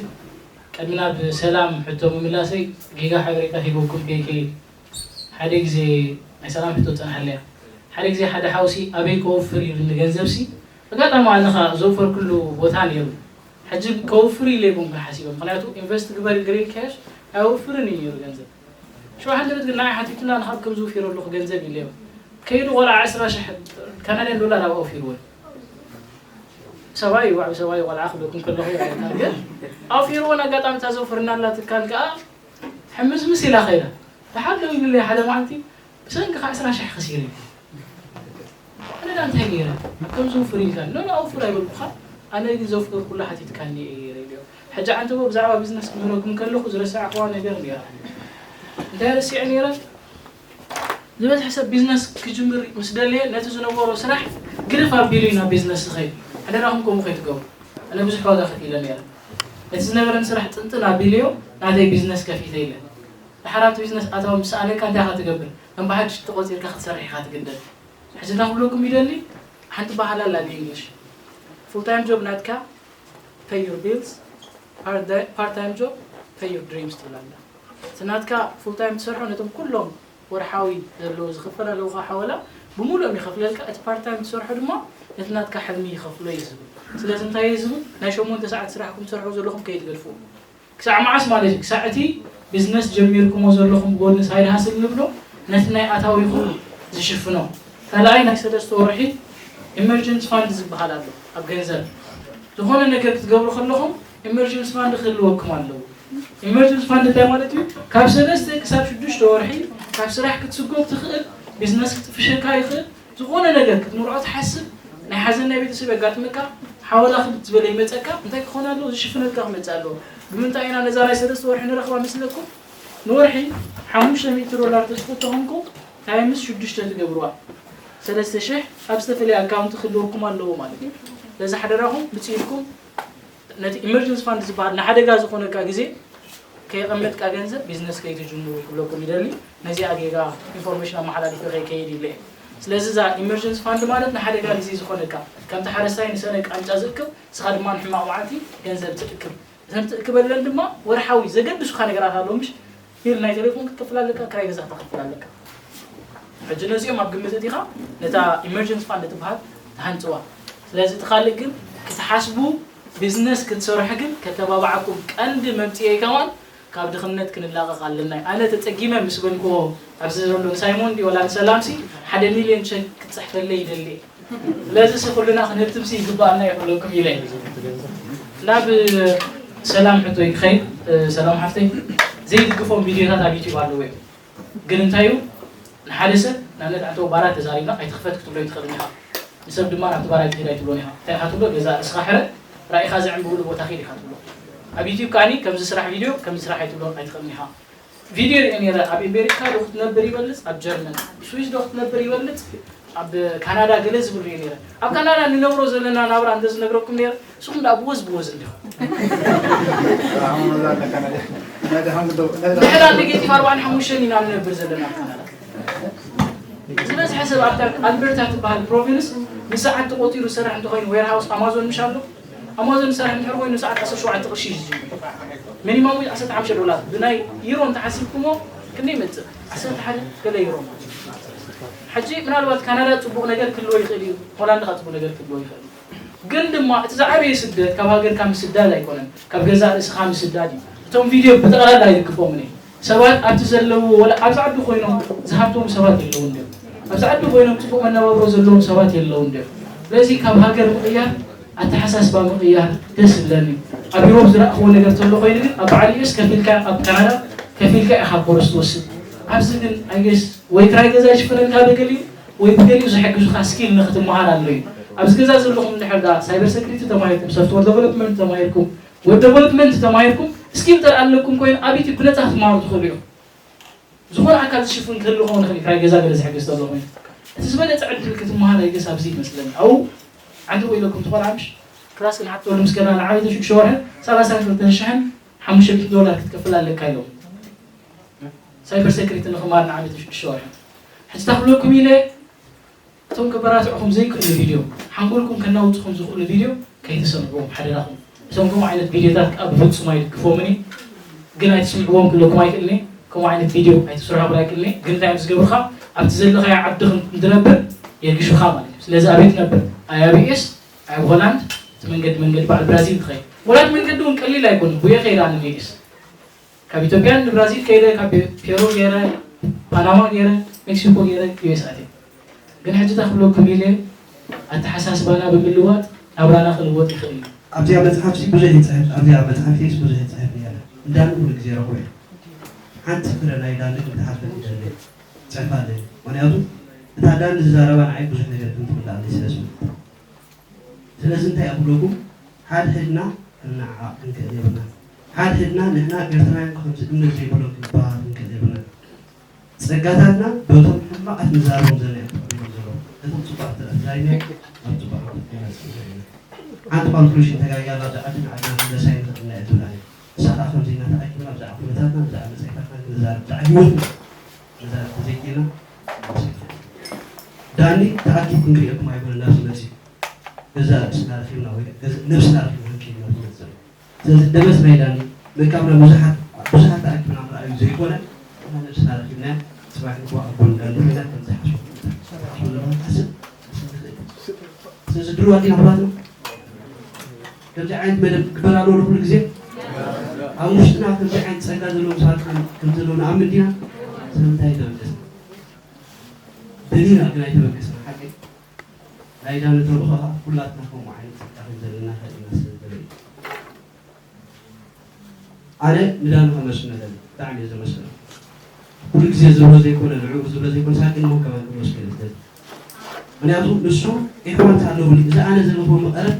ቅድሚ ናብ ሰላም ሕቶ ምምላሰይ ጌጋ ሓበሬታ ሂበኩም ከይከይድ ሓደ ግዜ ናይ ሰላም ሕቶ ትፀንሓለያ። ሓደ ግዜ ሓደ ሓውሲ ኣበይ ከወፍር ኢሉኒ ገንዘብሲ ኣጋጣሚ ኣነ ኸዓ ዘውፈርኩሉ ቦታ ነይሩ። ሕጂ ከውፍር ኢለ ይኮንኩ ሓሲበ፣ ምኽንያቱ ኢንቨስት ግበር ኢልካ ኢልካዮስ ኣየውፍርን እዩ ነይሩ ገንዘብ። ሽዑ ሓንቲ ዕለት ግን ንዓይ ሓቲቱና ንኻብ ከም ዝውፊረልኹ ገንዘብ ኢለዮ። ከይዱ ቆልዓ ዕስራ ሽሕ ካናድያን ዶላር ኣብኣ ኣውፊርዎ እዩ። ሰብኣይ እዩ፣ ዋዕቢ ሰብኣይ ቆልዓ ክብለኩም ከለኹ ማለት ነው። ግን ኣውፊርዎን ኣጋጣሚ እታ ዘውፍርና ኣላ ትካል ከኣ ሕምዝምዝ ኢላ ኸይዳ። ደሓር ደው ኢሉለይ ሓደ መዓልቲ፣ ብሰንክኻ ዕስራ ሽሕ ከሲረ። ኣነ ዳ እንታይ ገይረ? ከም ዘውፍር ኢልካ። ኖ፣ ኖ፣ ኣውፍር ኣይበልኩኻ። ኣነ ግን ዘውፍር ኩሉ ሓቲትካኒ እየ ገይረ ኢልዮ። ሕጂ ዓንተቦ ብዛዕባ ቢዝነስ ክምህረኩም ከለኹ ዝረሳዕኽዋ ነገር ነይራ። እንታይ ረሲዐ ነይረ? ዝበዝሐ ሰብ ቢዝነስ ክጅምር ምስ ደለየ ነቲ ዝነበሮ ስራሕ ግድፍ ኣቢሉ እዩ ናብ ቢዝነስ ዝኸይድ። ሓደራኹም ከምኡ ከይትገብሩ። ኣነ ብዙሕ ዋጋ ከፊለ ነይረ። ነቲ ዝነበረን ስራሕ ጥንጥን ኣቢለዮ ናተይ ቢዝነስ ከፊተ ኢለ። ደሓር ኣብቲ ቢዝነስ ኣታዊ ምስ ሰኣነካ እንታይ ኢኻ ትገብር? ከም ብሓድሽ ተቖጺርካ ክትሰርሕ ኢኻ ትግደድ። ሕጂ እንታይ ክብለኩም ይደሊ? ሓንቲ በሃላ ኣላ ብእንግሊሽ፣ ፉል ታይም ጆብ ናትካ pay your bills፣ part time job pay your dreams ትብል ኣላ። እቲ ናትካ ፉል ታይም ትሰርሖ ነቶም ኩሎም ወርሓዊ ዘለዉ ዝኽፈል ኣለዉኻ ሓወላ ብምሉኦም ይኸፍለልካ፣ እቲ ፓርት ታይም ትሰርሖ ድማ ነቲ ናትካ ሕልሚ ይኸፍሎ እዩ ዝብል። ስለዚ እንታይ እዩ ዝብል? ናይ ሸሞንተ ሰዓት ስራሕኩም ትሰርሕዎ ዘለኹም ከይትገድፍዎ። ክሳዕ መዓስ ማለት እዩ? ክሳዕ እቲ ቢዝነስ ጀሚርኩሞ ዘለኹም ጎድኒ ሳይድ ሃስል ንብሎ ነቲ ናይ ኣታዊኹም ዝሽፍኖ። ካልኣይ ናይ ሰለስተ ወርሒ ኢመርጀንሲ ፋንድ ዝበሃል ኣሎ። ኣብ ገንዘብ ዝኾነ ነገር ክትገብሩ ከለኹም ኢመርጀንሲ ፋንድ ክህልወኩም ኣለዎ። ኢመርጀንሲ ፋንድ እንታይ ማለት እዩ? ካብ ሰለስተ ክሳብ ሽዱሽተ ወርሒ ካብ ስራሕ ክትስጎግ ትኽእል፣ ቢዝነስ ክትፍሸካ ይኽእል፣ ዝኾነ ነገር ክትምርዖ ትሓስብ፣ ናይ ሓዘን ናይ ቤተሰብ የጋጥመካ፣ ሓወላ ክብድ ዝበለ ይመፀካ፣ እንታይ ክኾን ኣለዎ? ዝሽፍነልካ ክመፅእ ኣለዎ። ብምንታይ ኢና ነዛ ናይ ሰለስተ ወርሒ ንረኽባ መስለኩም? ንወርሒ ሓሙሽተ ሚእቲ ዶላር ተስፉ ተኾንኩም ታይምስ ሽዱሽተ ትገብርዋ፣ ሰለስተ ሽሕ ኣብ ዝተፈላለየ ኣካውንቲ ክህልወኩም ኣለዎ ማለት እዩ። ስለዚ ሓደራኹም ብፅኢልኩም ነቲ ኢመርጀንሲ ፋንድ ዝበሃል ንሓደጋ ዝኾነካ ግዜ ከየቐመጥካ ገንዘብ ቢዝነስ ከይትጅምሩ ክብለኩም ይደሊ። ነዚኣ ጌጋ ኢንፎርሜሽን ኣመሓላሊፈ ከይከይድ ኢለ እየ። ስለዚ እዛ ኢመርጀንሲ ፋንድ ማለት ንሓደጋ ግዜ ዝኾነካ፣ ከምቲ ሓረስታይ ንሰነ ቃንጫ ዝእክብ፣ ንስኻ ድማ ንሕማቕ መዓልቲ ገንዘብ ትእክብ። እተን ትእክበለን ድማ ወርሓዊ ዘገድሱኻ ነገራት ኣለዉ፣ ምሽ? ቢል ናይ ቴሌፎን ክትከፍል ኣለካ፣ ክራይ ገዛ ክትከፍል ኣለካ። ሕጂ ነዚኦም ኣብ ግምት እቲኻ ነታ ኢመርጀንሲ ፋንድ ትበሃል ትሃንፅዋ። ስለዚ እቲ ካልእ ግን ክትሓስቡ፣ ቢዝነስ ክትሰርሑ ግን ከተባብዓኩም ቀንዲ መምፅኤ ከማን ካብ ድኽነት ክንላቐቕ ኣለና። ኣነ ተፀጊመ ምስ በልክዎ ኣብዚ ዘሎ ንሳይሞን ድዩ ወላ ንሰላምሲ ሓደ ሚልዮን ቸክ ክትፅሕፈለይ ይደሊ እየ። ስለዚ ሲ ኩልና ክንህብትምሲ ይግባኣና ይኽእለኩም ኢለ እየ። ናብ ሰላም ሕቶይ ክኸይድ፣ ሰላም ሓፍተይ፣ ዘይድግፎም ቪድዮታት ኣብ ዩቲዩብ ኣለዉ እዮም። ግን እንታይ እዩ ንሓደ ሰብ ንኣብነት ኣንተ ባራት ተዛሪብና ኣይትኽፈት ክትብሎ ኣይትኽእልን ኢኻ። ንሰብ ድማ ናብቲ ባራት ኣይትሄድ ኣይትብሎን ኢኻ። እንታይ ኢኻ ትብሎ? ገዛ ርእስኻ ሕረ፣ ራኢኻ ዘዕንብብሉ ቦታ ኺድ ኢኻ ትብሎ። ኣብ ዩቲዩብ ከዓኒ ከምዚ ስራሕ ቪድዮ ከምዚ ስራሕ ኣይትብሎን ኣይትኽእልን ኢኻ። ቪድዮ ሪኤ ነይረ። ኣብ ኣሜሪካ ዶ ክትነብር ይበልጽ ኣብ ጀርመን፣ ስዊስ ዶ ክትነብር ይበልጽ ኣብ ካናዳ ገለ ዝብል ሪኤ ነይረ። ኣብ ካናዳ ንነብሮ ዘለና ናብራ እንተ ዝነግረኩም ነይረ፣ ንስኹም ደኣ ብወዝ ብወዝ እንዲኹም። ንሕና ኔጌቲቭ ኣርባዓን ሓሙሽተን ኢና ንነብር ዘለና ኣብ ካናዳ። ዝበዝሐ ሰብ ኣብታ ኣልበርታ ትበሃል ፕሮቪንስ ብሰዓት ተቖጺሩ ዝሰርሕ እንተኾይኑ፣ ዌርሃውስ ኣማዞን ምሽ ኣሎ? ኣማዞን ዝሰርሕ እንድሕር ኮይኑ ሰዓት ዓሰርተ ሸውዓተ ቅርሺ እዩ ዝጅምር። ሚኒማም ዌጅ ዓሰርተ ሓሙሽተ ዶላር። ብናይ ዩሮ እንተሓሲብኩሞ ክንደይ ይመጽእ? ዓሰርተ ሓደ ገለ ዩሮ ማለት እዩ። ሕጂ ምናልባት ካናዳ ጽቡቕ ነገር ክህልዎ ይኽእል እዩ፣ ሆላንድ ኸኣ ጽቡቕ ነገር ክህልዎ ይኽእል እዩ። ግን ድማ እቲ ዝዓበየ ስደት ካብ ሃገርካ ምስዳድ ኣይኮነን፣ ካብ ገዛእ ርእስኻ ምስዳድ እዩ። እቶም ቪድዮ ብጠቕላላ ኣይድግፎምን እየ። ሰባት ኣብቲ ዘለውዎ ወላ ኣብዚ ዓዲ ኮይኖም ዝሃብተሙ ሰባት የለውን ድዮም? ኣብዚ ዓዲ ኮይኖም ጽቡቕ መነባብሮ ዘለዎም ሰባት የለውን ድዮም? ስለዚ ካብ ሃገር ምቕያር፣ ኣተሓሳስባ ምቕያር ደስ ዝብለኒ። ኣብ ዩሮፕ ዝረኣኽዎ ነገር ተሎ ኮይኑ ግን ኣብ በዓል ዩኤስ ከፊልካ፣ ኣብ ካናዳ ከፊልካ ኢኻ ኮርስ ትወስድ። ኣብዚ ግን ኣይ ገስ ወይ ክራይ ገዛ ይሽፈነልካ ብገሊኡ ወይ ብገሊኡ ዝሕግዙኻ ስኪል ንኽትመሃር ኣሎ እዩ። ኣብዚ ገዛ ዘለኹም እንድሕር ደኣ ሳይበር ሰክሪቲ ተማሂርኩም፣ ሶፍትዌር ዴቨሎፕመንት ተማሂርኩም፣ ዌብ ዴቨሎፕመንት ተማሂርኩም፣ ስኪል እንተ ኣለኩም ኮይኑ ኣብ ዩቲዩብ ብነጻ ክትመሃሩ ትኽእሉ ኢኹም። ዝኾነ ኣካል ዝሽፍን ክህሉ ክኸውን ይኽእል እዩ፣ ክራይ ገዛ ገለ ዝሕግዝ ተሎ ኮይኑ። እቲ ዝበለጸ ዕድል ክትመሃር ኣይ ገስ ኣብዚ ይመስለኒ። ኣብኡ ዓንተቦ ኢለኩም ትኾን ኣምሽ ክላስ ክንሓተሉ ምስ ከድና ንዓመት ሽዱሽተ ወርሒ ሰላሳን ክልተን ሽሕን ሓሙሽተ ሚእቲ ዶላር ክትከፍል ኣለካ ኢሎም። ሳይበር ሰክሪቲ ንኽማር ንዓመት ሽዱሽተ ወርሒ። ሕጂ ታኽብለኩም ኢለ እቶም ክበራትዕኹም ዘይክእሉ ቪድዮ፣ ሓንጎልኩም ከናውጽኹም ዝኽእሉ ቪድዮ ከይትሰምዕዎም ሓደራኹም። እቶም ከምኡ ዓይነት ቪድዮታት ከኣ ብፍጹም ኣይድግፎምን እየ። ግን ኣይትስምዕዎም ክብለኩም ኣይክእልን እየ። ከምኡ ዓይነት ቪድዮ ኣይትስርሑ ክብል ኣይክእልን እየ። ግን እንታይ እዮም ዝገብሩኻ? ኣብቲ ዘለኻዮ ዓዲ ከም እንትነብር የርግሹኻ ማለት እዩ። ስለዚ ኣበይ ትነብር? ኣይ ኣብ ዩኤስ፣ ኣይ ኣብ ሆላንድ፣ እቲ መንገዲ መንገዲ በዓል ብራዚል ትኸይድ። ወላ እቲ መንገዲ እውን ቀሊል ኣይኮነን። ብየ ከይዳ ኣነ ንዩኤስ። ካብ ኢትዮጵያ ንብራዚል ከይደ፣ ካብ ፔሩ ገይረ፣ ፓናማ ገይረ፣ ሜክሲኮ ገይረ፣ ዩኤስ ኣትየ። ግን ሕጂ እንታይ ክብለኩም ኢለ፣ ኣተሓሳስባና ብምልዋጥ ናብራና ክልወጥ ይኽእል እዩ። ኣብዚኣ መጽሓፍሲ ብዙሕ ይጽሕፍ ኣብዚኣ መጽሓፍስ ብዙሕ ይጽሕፍ እያ። እንዳን ኩሉ ግዜ ረኽበ ሓንቲ ፍረ ናይ ዳን ክትሓልፈ ይደለ ጽሕፋ ኣለኒ። ምክንያቱ እታ ዳን ዝዛረባ ንዓይ ብዙሕ ነገር ከም ትኽእል ኣለይ ስለ ዝፈልጥ። ስለዚ እንታይ እብለኩም፣ ሓድሕድና ክንነዓቕ ክንክእል የብልና። ሓድሕድና ንሕና ኤርትራውያን ከምዚ እምነት ዘይብሎም ክንበሃል ክንክእል የብልና። ጸጋታትና በቶም ሕማቓት ንዛረቦም ዘለና እዮም ተቐቢሎም ዘለዉ። እቶም ጽቡቓት ተረዳይና ኣብ ጽቡቕ ሓንቲ ኮንክሉሽን ተጋጊያ ኣብዛ ዓዲ ንዓድና ክንመለሳ ይንኽእል ኢና እያ ትብላ እያ። ንሳ ከኣ ከምዚ ኢልና ተኣኪብና ብዛዕባ ኩነታትና ብዛዕባ መጻኢታትና ክንዛረብ ብዛዕባ ህይወትና ክንዛረብ ተዘይክኢልና ዳኒ ተኣኪብ ክንሪኤኩም ኣይኮነን ናብዚ መጺኡ። ገዛ ርእስና ረኺብና ወይ ነብስና ረኺብና ክንከይድ ኢና ዝመጽእ። ስለዚ ደበስ ናይ ዳኒ ምእካብና ብዙሓት ብዙሓት ተኣኪብና ምርኣዩ ዘይኮነ ንሕና ነብስና ረኺብና ጽባሕ ንግሆ ኣብ ጎኒ ዳኒ ኮይና ከም ዝሓስቡ ዝሓስቡ ዘለኹም ክሓስብ ስለዚ ድልዋት ኢና ኩላትና ከምዚ ዓይነት መደብ ክግበር ኣለዎ ኩሉ ግዜ ኣብ ውሽጥና ከምዚ ዓይነት ጸጋ ዘለዎም ሰባት ከም ዘለዉ ንኣምን ዲና ስለምንታይ ደበስ ደሊና ግን ኣይተበገስና ሓቂ ናይ ዳኒ ተልእኾ ከዓ ኩላትና ከምኡ ዓይነት ጸጋ ከም ዘለና ከርእየና ስለ ዝደለ እዩ። ኣነ ንዳኒ ከመስግኖ እደሊ ብጣዕሚ እየ ዘመስግኖ። ኩሉ ግዜ ዝብሎ ዘይኮነ ንዕኡ ዝብሎ ዘይኮነ ሳቂ ንመን ከማን ክመስግን እደሊ። ምክንያቱ ንሱ ኣሕዋት ኣለውኒ እዚ ኣነ ዘለኹዎ መቐረት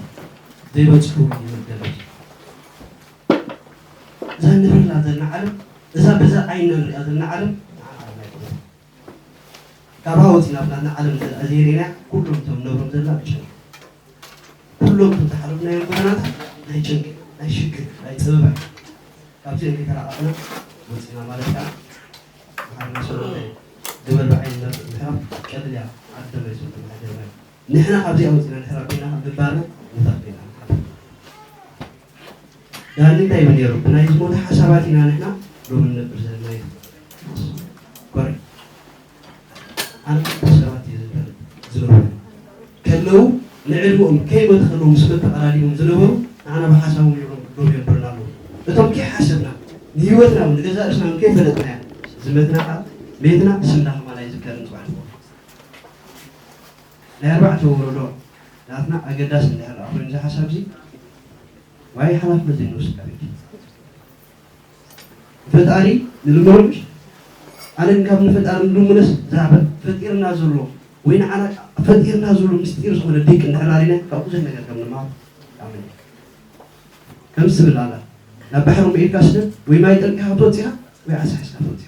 ዘይበፅሑ ይመደበት። እዛ ንብላ ዘለና ዓለም እዛ በዛ ዓይንና ንሪኣ ዘለና ዓለም ንዓና ዓለም ኣይኮነትን። ካብኣ ወፂና ኣብ ናትና ዓለም እንተ ደኣ ዘይርኢናያ ኩሎም እቶም ንነብሮም ዘለና ብጭንቂ ኩሎም እቶም ዝሓለፍናዮም ጎደናታት ናይ ጭንቂ ናይ ሽግር ናይ ፀበባ እዮም። ካብዚኦም ከይተላቐቕና ወፂና ማለት ከዓ ብሓርና ሰሎተ ግበር ብዓይኒ መርፍእ ምሕራብ ቀልል እያ ዓዲ ደመ ይዘውትር ናይ ጀርመን ንሕና ካብዚኣ ወፂና ድሕር ኣቢልና ካብ ግንባርና ንተኽቢና ንሓድር ዳኒ እንታይ ይብል ነይሩ? ብናይ ዝሞተ ሓሳባት ኢና ንሕና ሎሚ ንነብር ዘለና እዩ። ኮረ ኣነ ክልተ ሰባት እየ ዝፈልጥ ዝነበሩ ከለዉ ንዕድመኦም ከይሞተ ከለዉ ምስ መተቐዳዲሞም ዝነበሩ ንዓና ብሓሳቦም እዮም ሎሚ የንብሩና ኣለዉ። እቶም ከይሓሰብና ንህይወትና እውን ንገዛእ ርእስና እውን ከይፈለጥናያ ዝመትና ከዓ ቤትና ስምና ከማና ይዝከርን ፅባሕ ንጎ ናይ ኣርባዕተ ወረዶ ናትና ኣገዳሲ እንድሕር ደኣ ኮይኑ እዚ ሓሳብ እዚ ዋይ ሓላፍነት ዘይንወስድ ኣበይ ፈጣሪ ንልምኖ ምሽ ኣነ ካብ ንፈጣሪ ንልምነስ ዛዕባ ፈጢርና ዘሎ ወይ ንዓና ፈጢርና ዘሎ ምስጢር ዝኾነ ሊቅ እንድሕር ኣሪና ካብ ብዙሕ ነገር ከም ንመሃር ኣምን ከም ዝብል ኣላ ናብ ባሕሪ ምኢድካ ስደድ ወይ ማይ ጠልቂኻ ክትወፅኻ ወይ ዓሳ ሒዝካ ክትወፅኻ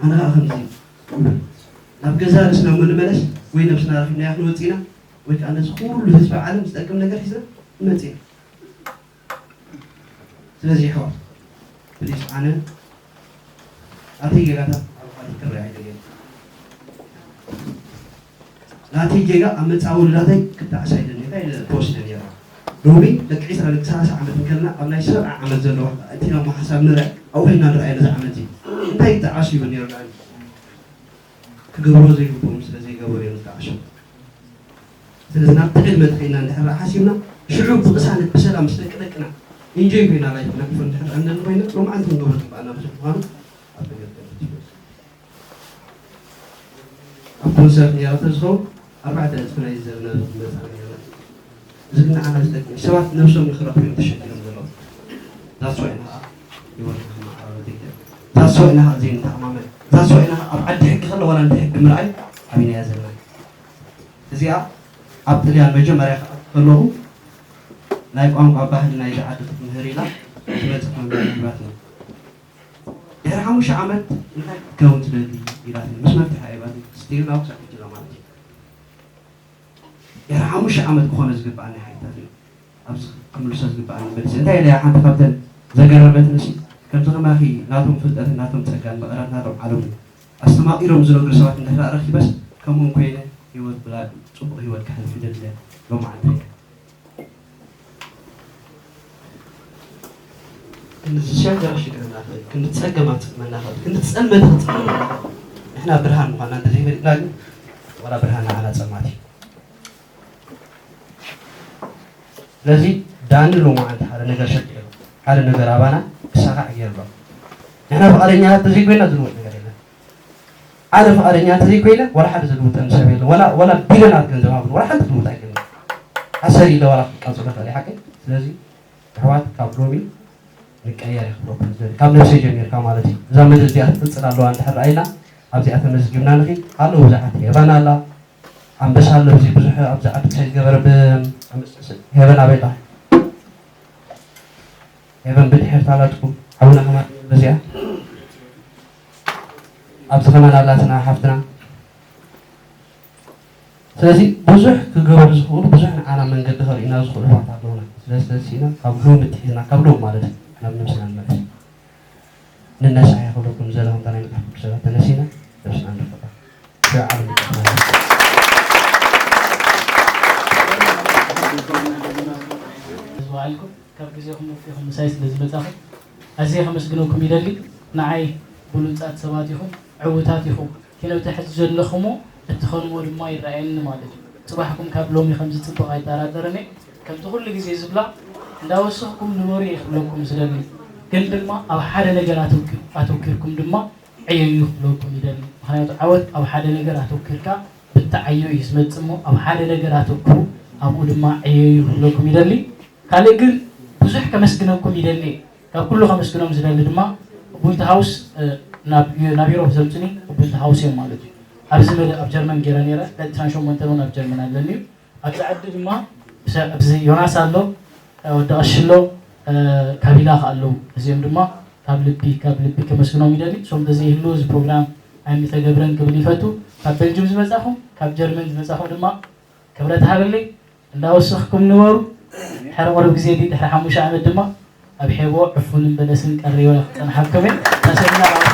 ኣነ ከዓ ከምዚ ናብ ገዛ ርእስና እሞ ንመለስ ወይ ነብስና ረኪብናያ ክንወፅእ ኢና ወይ ከዓ ነዚ ኩሉ ህዝቢ ዓለም ዝጠቅም ነገር ሒዝና ንመፅእ ኢና ስለዚ ይሕዋት ፕሊስ ኣነ ናተይ ጌጋታት ኣብ ካልእ ክረኣ ኣይደልየን ናተይ ጌጋ ኣብ መፃኢ ወለዳተይ ክጣዕስ ኣይደልየን እንታይ ኢለ ፖስት ነይረ ሎሚ ደቂ ዒስራ ደቂ ሰላሳ ዓመት እንከለና ኣብ ናይ ሰብዓ ዓመት ዘለዋ እቲ ናሞ ሓሳብ ንርአ ኣብኡ ኮይና ንርኣየ ነዚ ዓመት እዚ እንታይ ይጣዓሱ ይብል ነይሩ ክገብርዎ ዘይግብኦም ስለ ዘይገበሩ እዮም ዝጣዓሱ ስለዚ ናብቲ ዕድመ ተኸይና እንድሕር ሓሲብና ሽዑ ብቅሳነት ብሰላም ምስ ደቂ ደቅና ኢንጆይ ኮይና ላይፍ ነሕልፎ እንድሕር ኣንደን ኮይና ሎማዓንቲ ክንገብሮ ዝግበኣና ብዙሕ ምዃኑ ኣብ ተገርገር ኣብ ኮንሰርት ነይራ ተዝኸውን ኣርባዕተ ዕፅፊ ናይ ዘርና መፃ ነይርና እዚ ግን ንዓና ዝጠቅም ሰባት ነብሶም ንክረኽቡ እዮም ተሸኪሎም ዘለዉ ዛስዋይ ንኸዓ ህይወትና ከመዓራረብ ዘይክእል ዛስዋይ ንኸዓ ዘይንተኣማመን ዛስዋይ ንኸዓ ኣብ ዓዲ ሕጊ ከሎ ዋላ እንተ ሕጊ ምርኣይ ዓብይናያ ዘለና እዚኣ ኣብ ጥልያን መጀመርያ ከለኹ ናይ ቋንቋ ባህሊ ናይዚ ዓዲ ክትምህር ኢላ ዝመፀት መምህር ሂባትኒ ድሕሪ ሓሙሽተ ዓመት እንታይ ክትከውን ትደሊ ኢላትኒ ምስ መፍትሒ ኣይባትኒ ስቲል ናብ ክሳብ ሕጂ ማለት እዩ ድሕሪ ሓሙሽተ ዓመት ክኾነ ዝግብኣኒ ሓይታት እዩ ኣብዚ ክምልሶ ዝግብኣኒ መልሲ እንታይ ኢለ ሓንቲ ካብተን ዘገረመትኒ ሲ ከምዚ ከማኺ ናቶም ፍልጠትን ናቶም ፀጋን መቐረት ናቶም ዓለሙ ኣስተማቒሮም ዝነግሩ ሰባት እንድሕር ረኺበስ ከምኡን ኮይነ ህይወት ብላ ፅቡቕ ህይወት ክሕልፍ ይደሊ እየ ሎማዓንቲ ክንዝሸገር ክሽግረና ይኽእል ክንዲ ፀገም ኣፅግመና ይኽእል ክንዲ ፀልመት ክፅልመና ይኽእል ንሕና ብርሃን ምዃንና እንተዘይፈሊጥና ግን ዋላ ብርሃን ንዓና ፀልማት እዩ ስለዚ ዳኒ ሎማዓንቲ ሓደ ነገር ሸቂሉ ሓደ ነገር ኣባና ክሳኻዕ ገይሩ ኣሎ ንሕና ፍቓደኛታት ተዘይኮይና ዝልወጥ ነገር የለን ኣነ ፍቓደኛ እንተዘይኮይነ ዋላ ሓደ ዝልውጠኒ ሰብ የለን ዋላ ዋላ ቢልዮናት ገንዘብ ሃብኒ ዋላ ሓንቲ ትልውጥ ኣይክእልን ሓሰር ኢለ ዋላ ክቃፅሎ ይኽእል ሓቂ። ስለዚ ኣሕዋት ካብ ሎሚ ንቀየር ይኽብለኩም ዝደሊ ካብ ነብሰይ ጀሚርካ ማለት እዩ። እዛ መደብ እዚኣ ትቅፅል ኣለዋ እንድሕር ርኣይና ኣብዚኣ ተመዝጊብና ንኺድ ኣሎ። ብዙሓት ሄባን ኣላ ኣንበሳ ኣሎ። እዚ ብዙሕ ኣብዚ ዓዲ ክሳይ ዝገበረ ብ- ሄበን ኣበይታ ሄበን ብድሕር ታላትኩም ሓውና ከማን በዚኣ ኣብዚ ከማን ኣላትና ሓፍትና። ስለዚ ብዙሕ ክገብሩ ዝኽእሉ ብዙሕ ንዓና መንገዲ ከርእዩና ዝኽእሉ ሰባት ኣለውና። ስለዚ ተነሲና ካብ ሎም እትሒዝና ካብ ሎም ማለት እዩ ናብ ነብስና ንመለስ። ንነሳ ይኽእለኩም ዘለኹም ናይ መጽሓፍ ቅዱስ ሰባት ተነሲና ነብስና ንረኽባ። ሽዑ ዓለም ይጠፍና። ዝበሃልኩም ካብ ግዜኹም ወፊኹም ምሳይ ስለ ዝመጻኹም ኣዝየ ከመስግነኩም ይደሊ። ንዓይ ብሉጻት ሰባት ኢኹም፣ ዕዉታት ኢኹም። እቲ ነብቲ ሕዚ ዘለኹሞ እትኾንዎ ድማ ይረኣየኒ ማለት እዩ። ጽባሕኩም ካብ ሎሚ ከም ዝጽብቕ ኣይጠራጠርን እየ። ከምቲ ኩሉ ግዜ ዝብላ እንዳወሰኽኩም ንበሩ እየ ክብለኩም ዝደሊ። ግን ድማ ኣብ ሓደ ነገር ኣተውኪ- ኣተውኪርኩም ድማ ዕየዩ ክብለኩም ይደሊ። ምክንያቱ ዓወት ኣብ ሓደ ነገር ኣተውኪርካ ብትዓዮ እዩ ዝመጽእ እሞ ኣብ ሓደ ነገር ኣተኩሩ ኣብኡ ድማ ዕየዩ ክብለኩም ይደሊ። ካልእ ግን ብዙሕ ከመስግነኩም ይደሊ። ካብ ኩሉ ከመስግኖም ዝደሊ ድማ ቡልት ሃውስ ናብ ናብ ዩሮፕ ዘምፅኒ ቡልት ሃውስ እዮም ማለት እዩ። ኣብዚ መደ ኣብ ጀርመን ገይረ ነይረ ዕለት ዕስራን ሸሞንተን እውን ኣብ ጀርመን ኣለኒ እዩ። ኣብዚ ዓዲ ድማ ኣብዚ ዮናስ ኣሎ፣ ወዲ ቀሽሎ፣ ካቢላ ከ ኣለዉ። እዚኦም ድማ ካብ ልቢ ካብ ልቢ ከመስግኖም ይደሊ። እሶም ተዘይህሉ እዚ ፕሮግራም ኣይምተገብረን ክብል ይፈቱ። ካብ ቤልጅም ዝመፃኹም ካብ ጀርመን ዝመፃኹም ድማ ክብረት ሃበለይ። እንዳወሰኽኩም ንበሩ። ድሕሪ ቁሩብ ግዜ ድሕሪ ሓሙሽተ ዓመት ድማ ኣብ ሔቦ ዕፉንን በለስን ቀሪበ ክፀንሓኩም እየ። ተሰሚና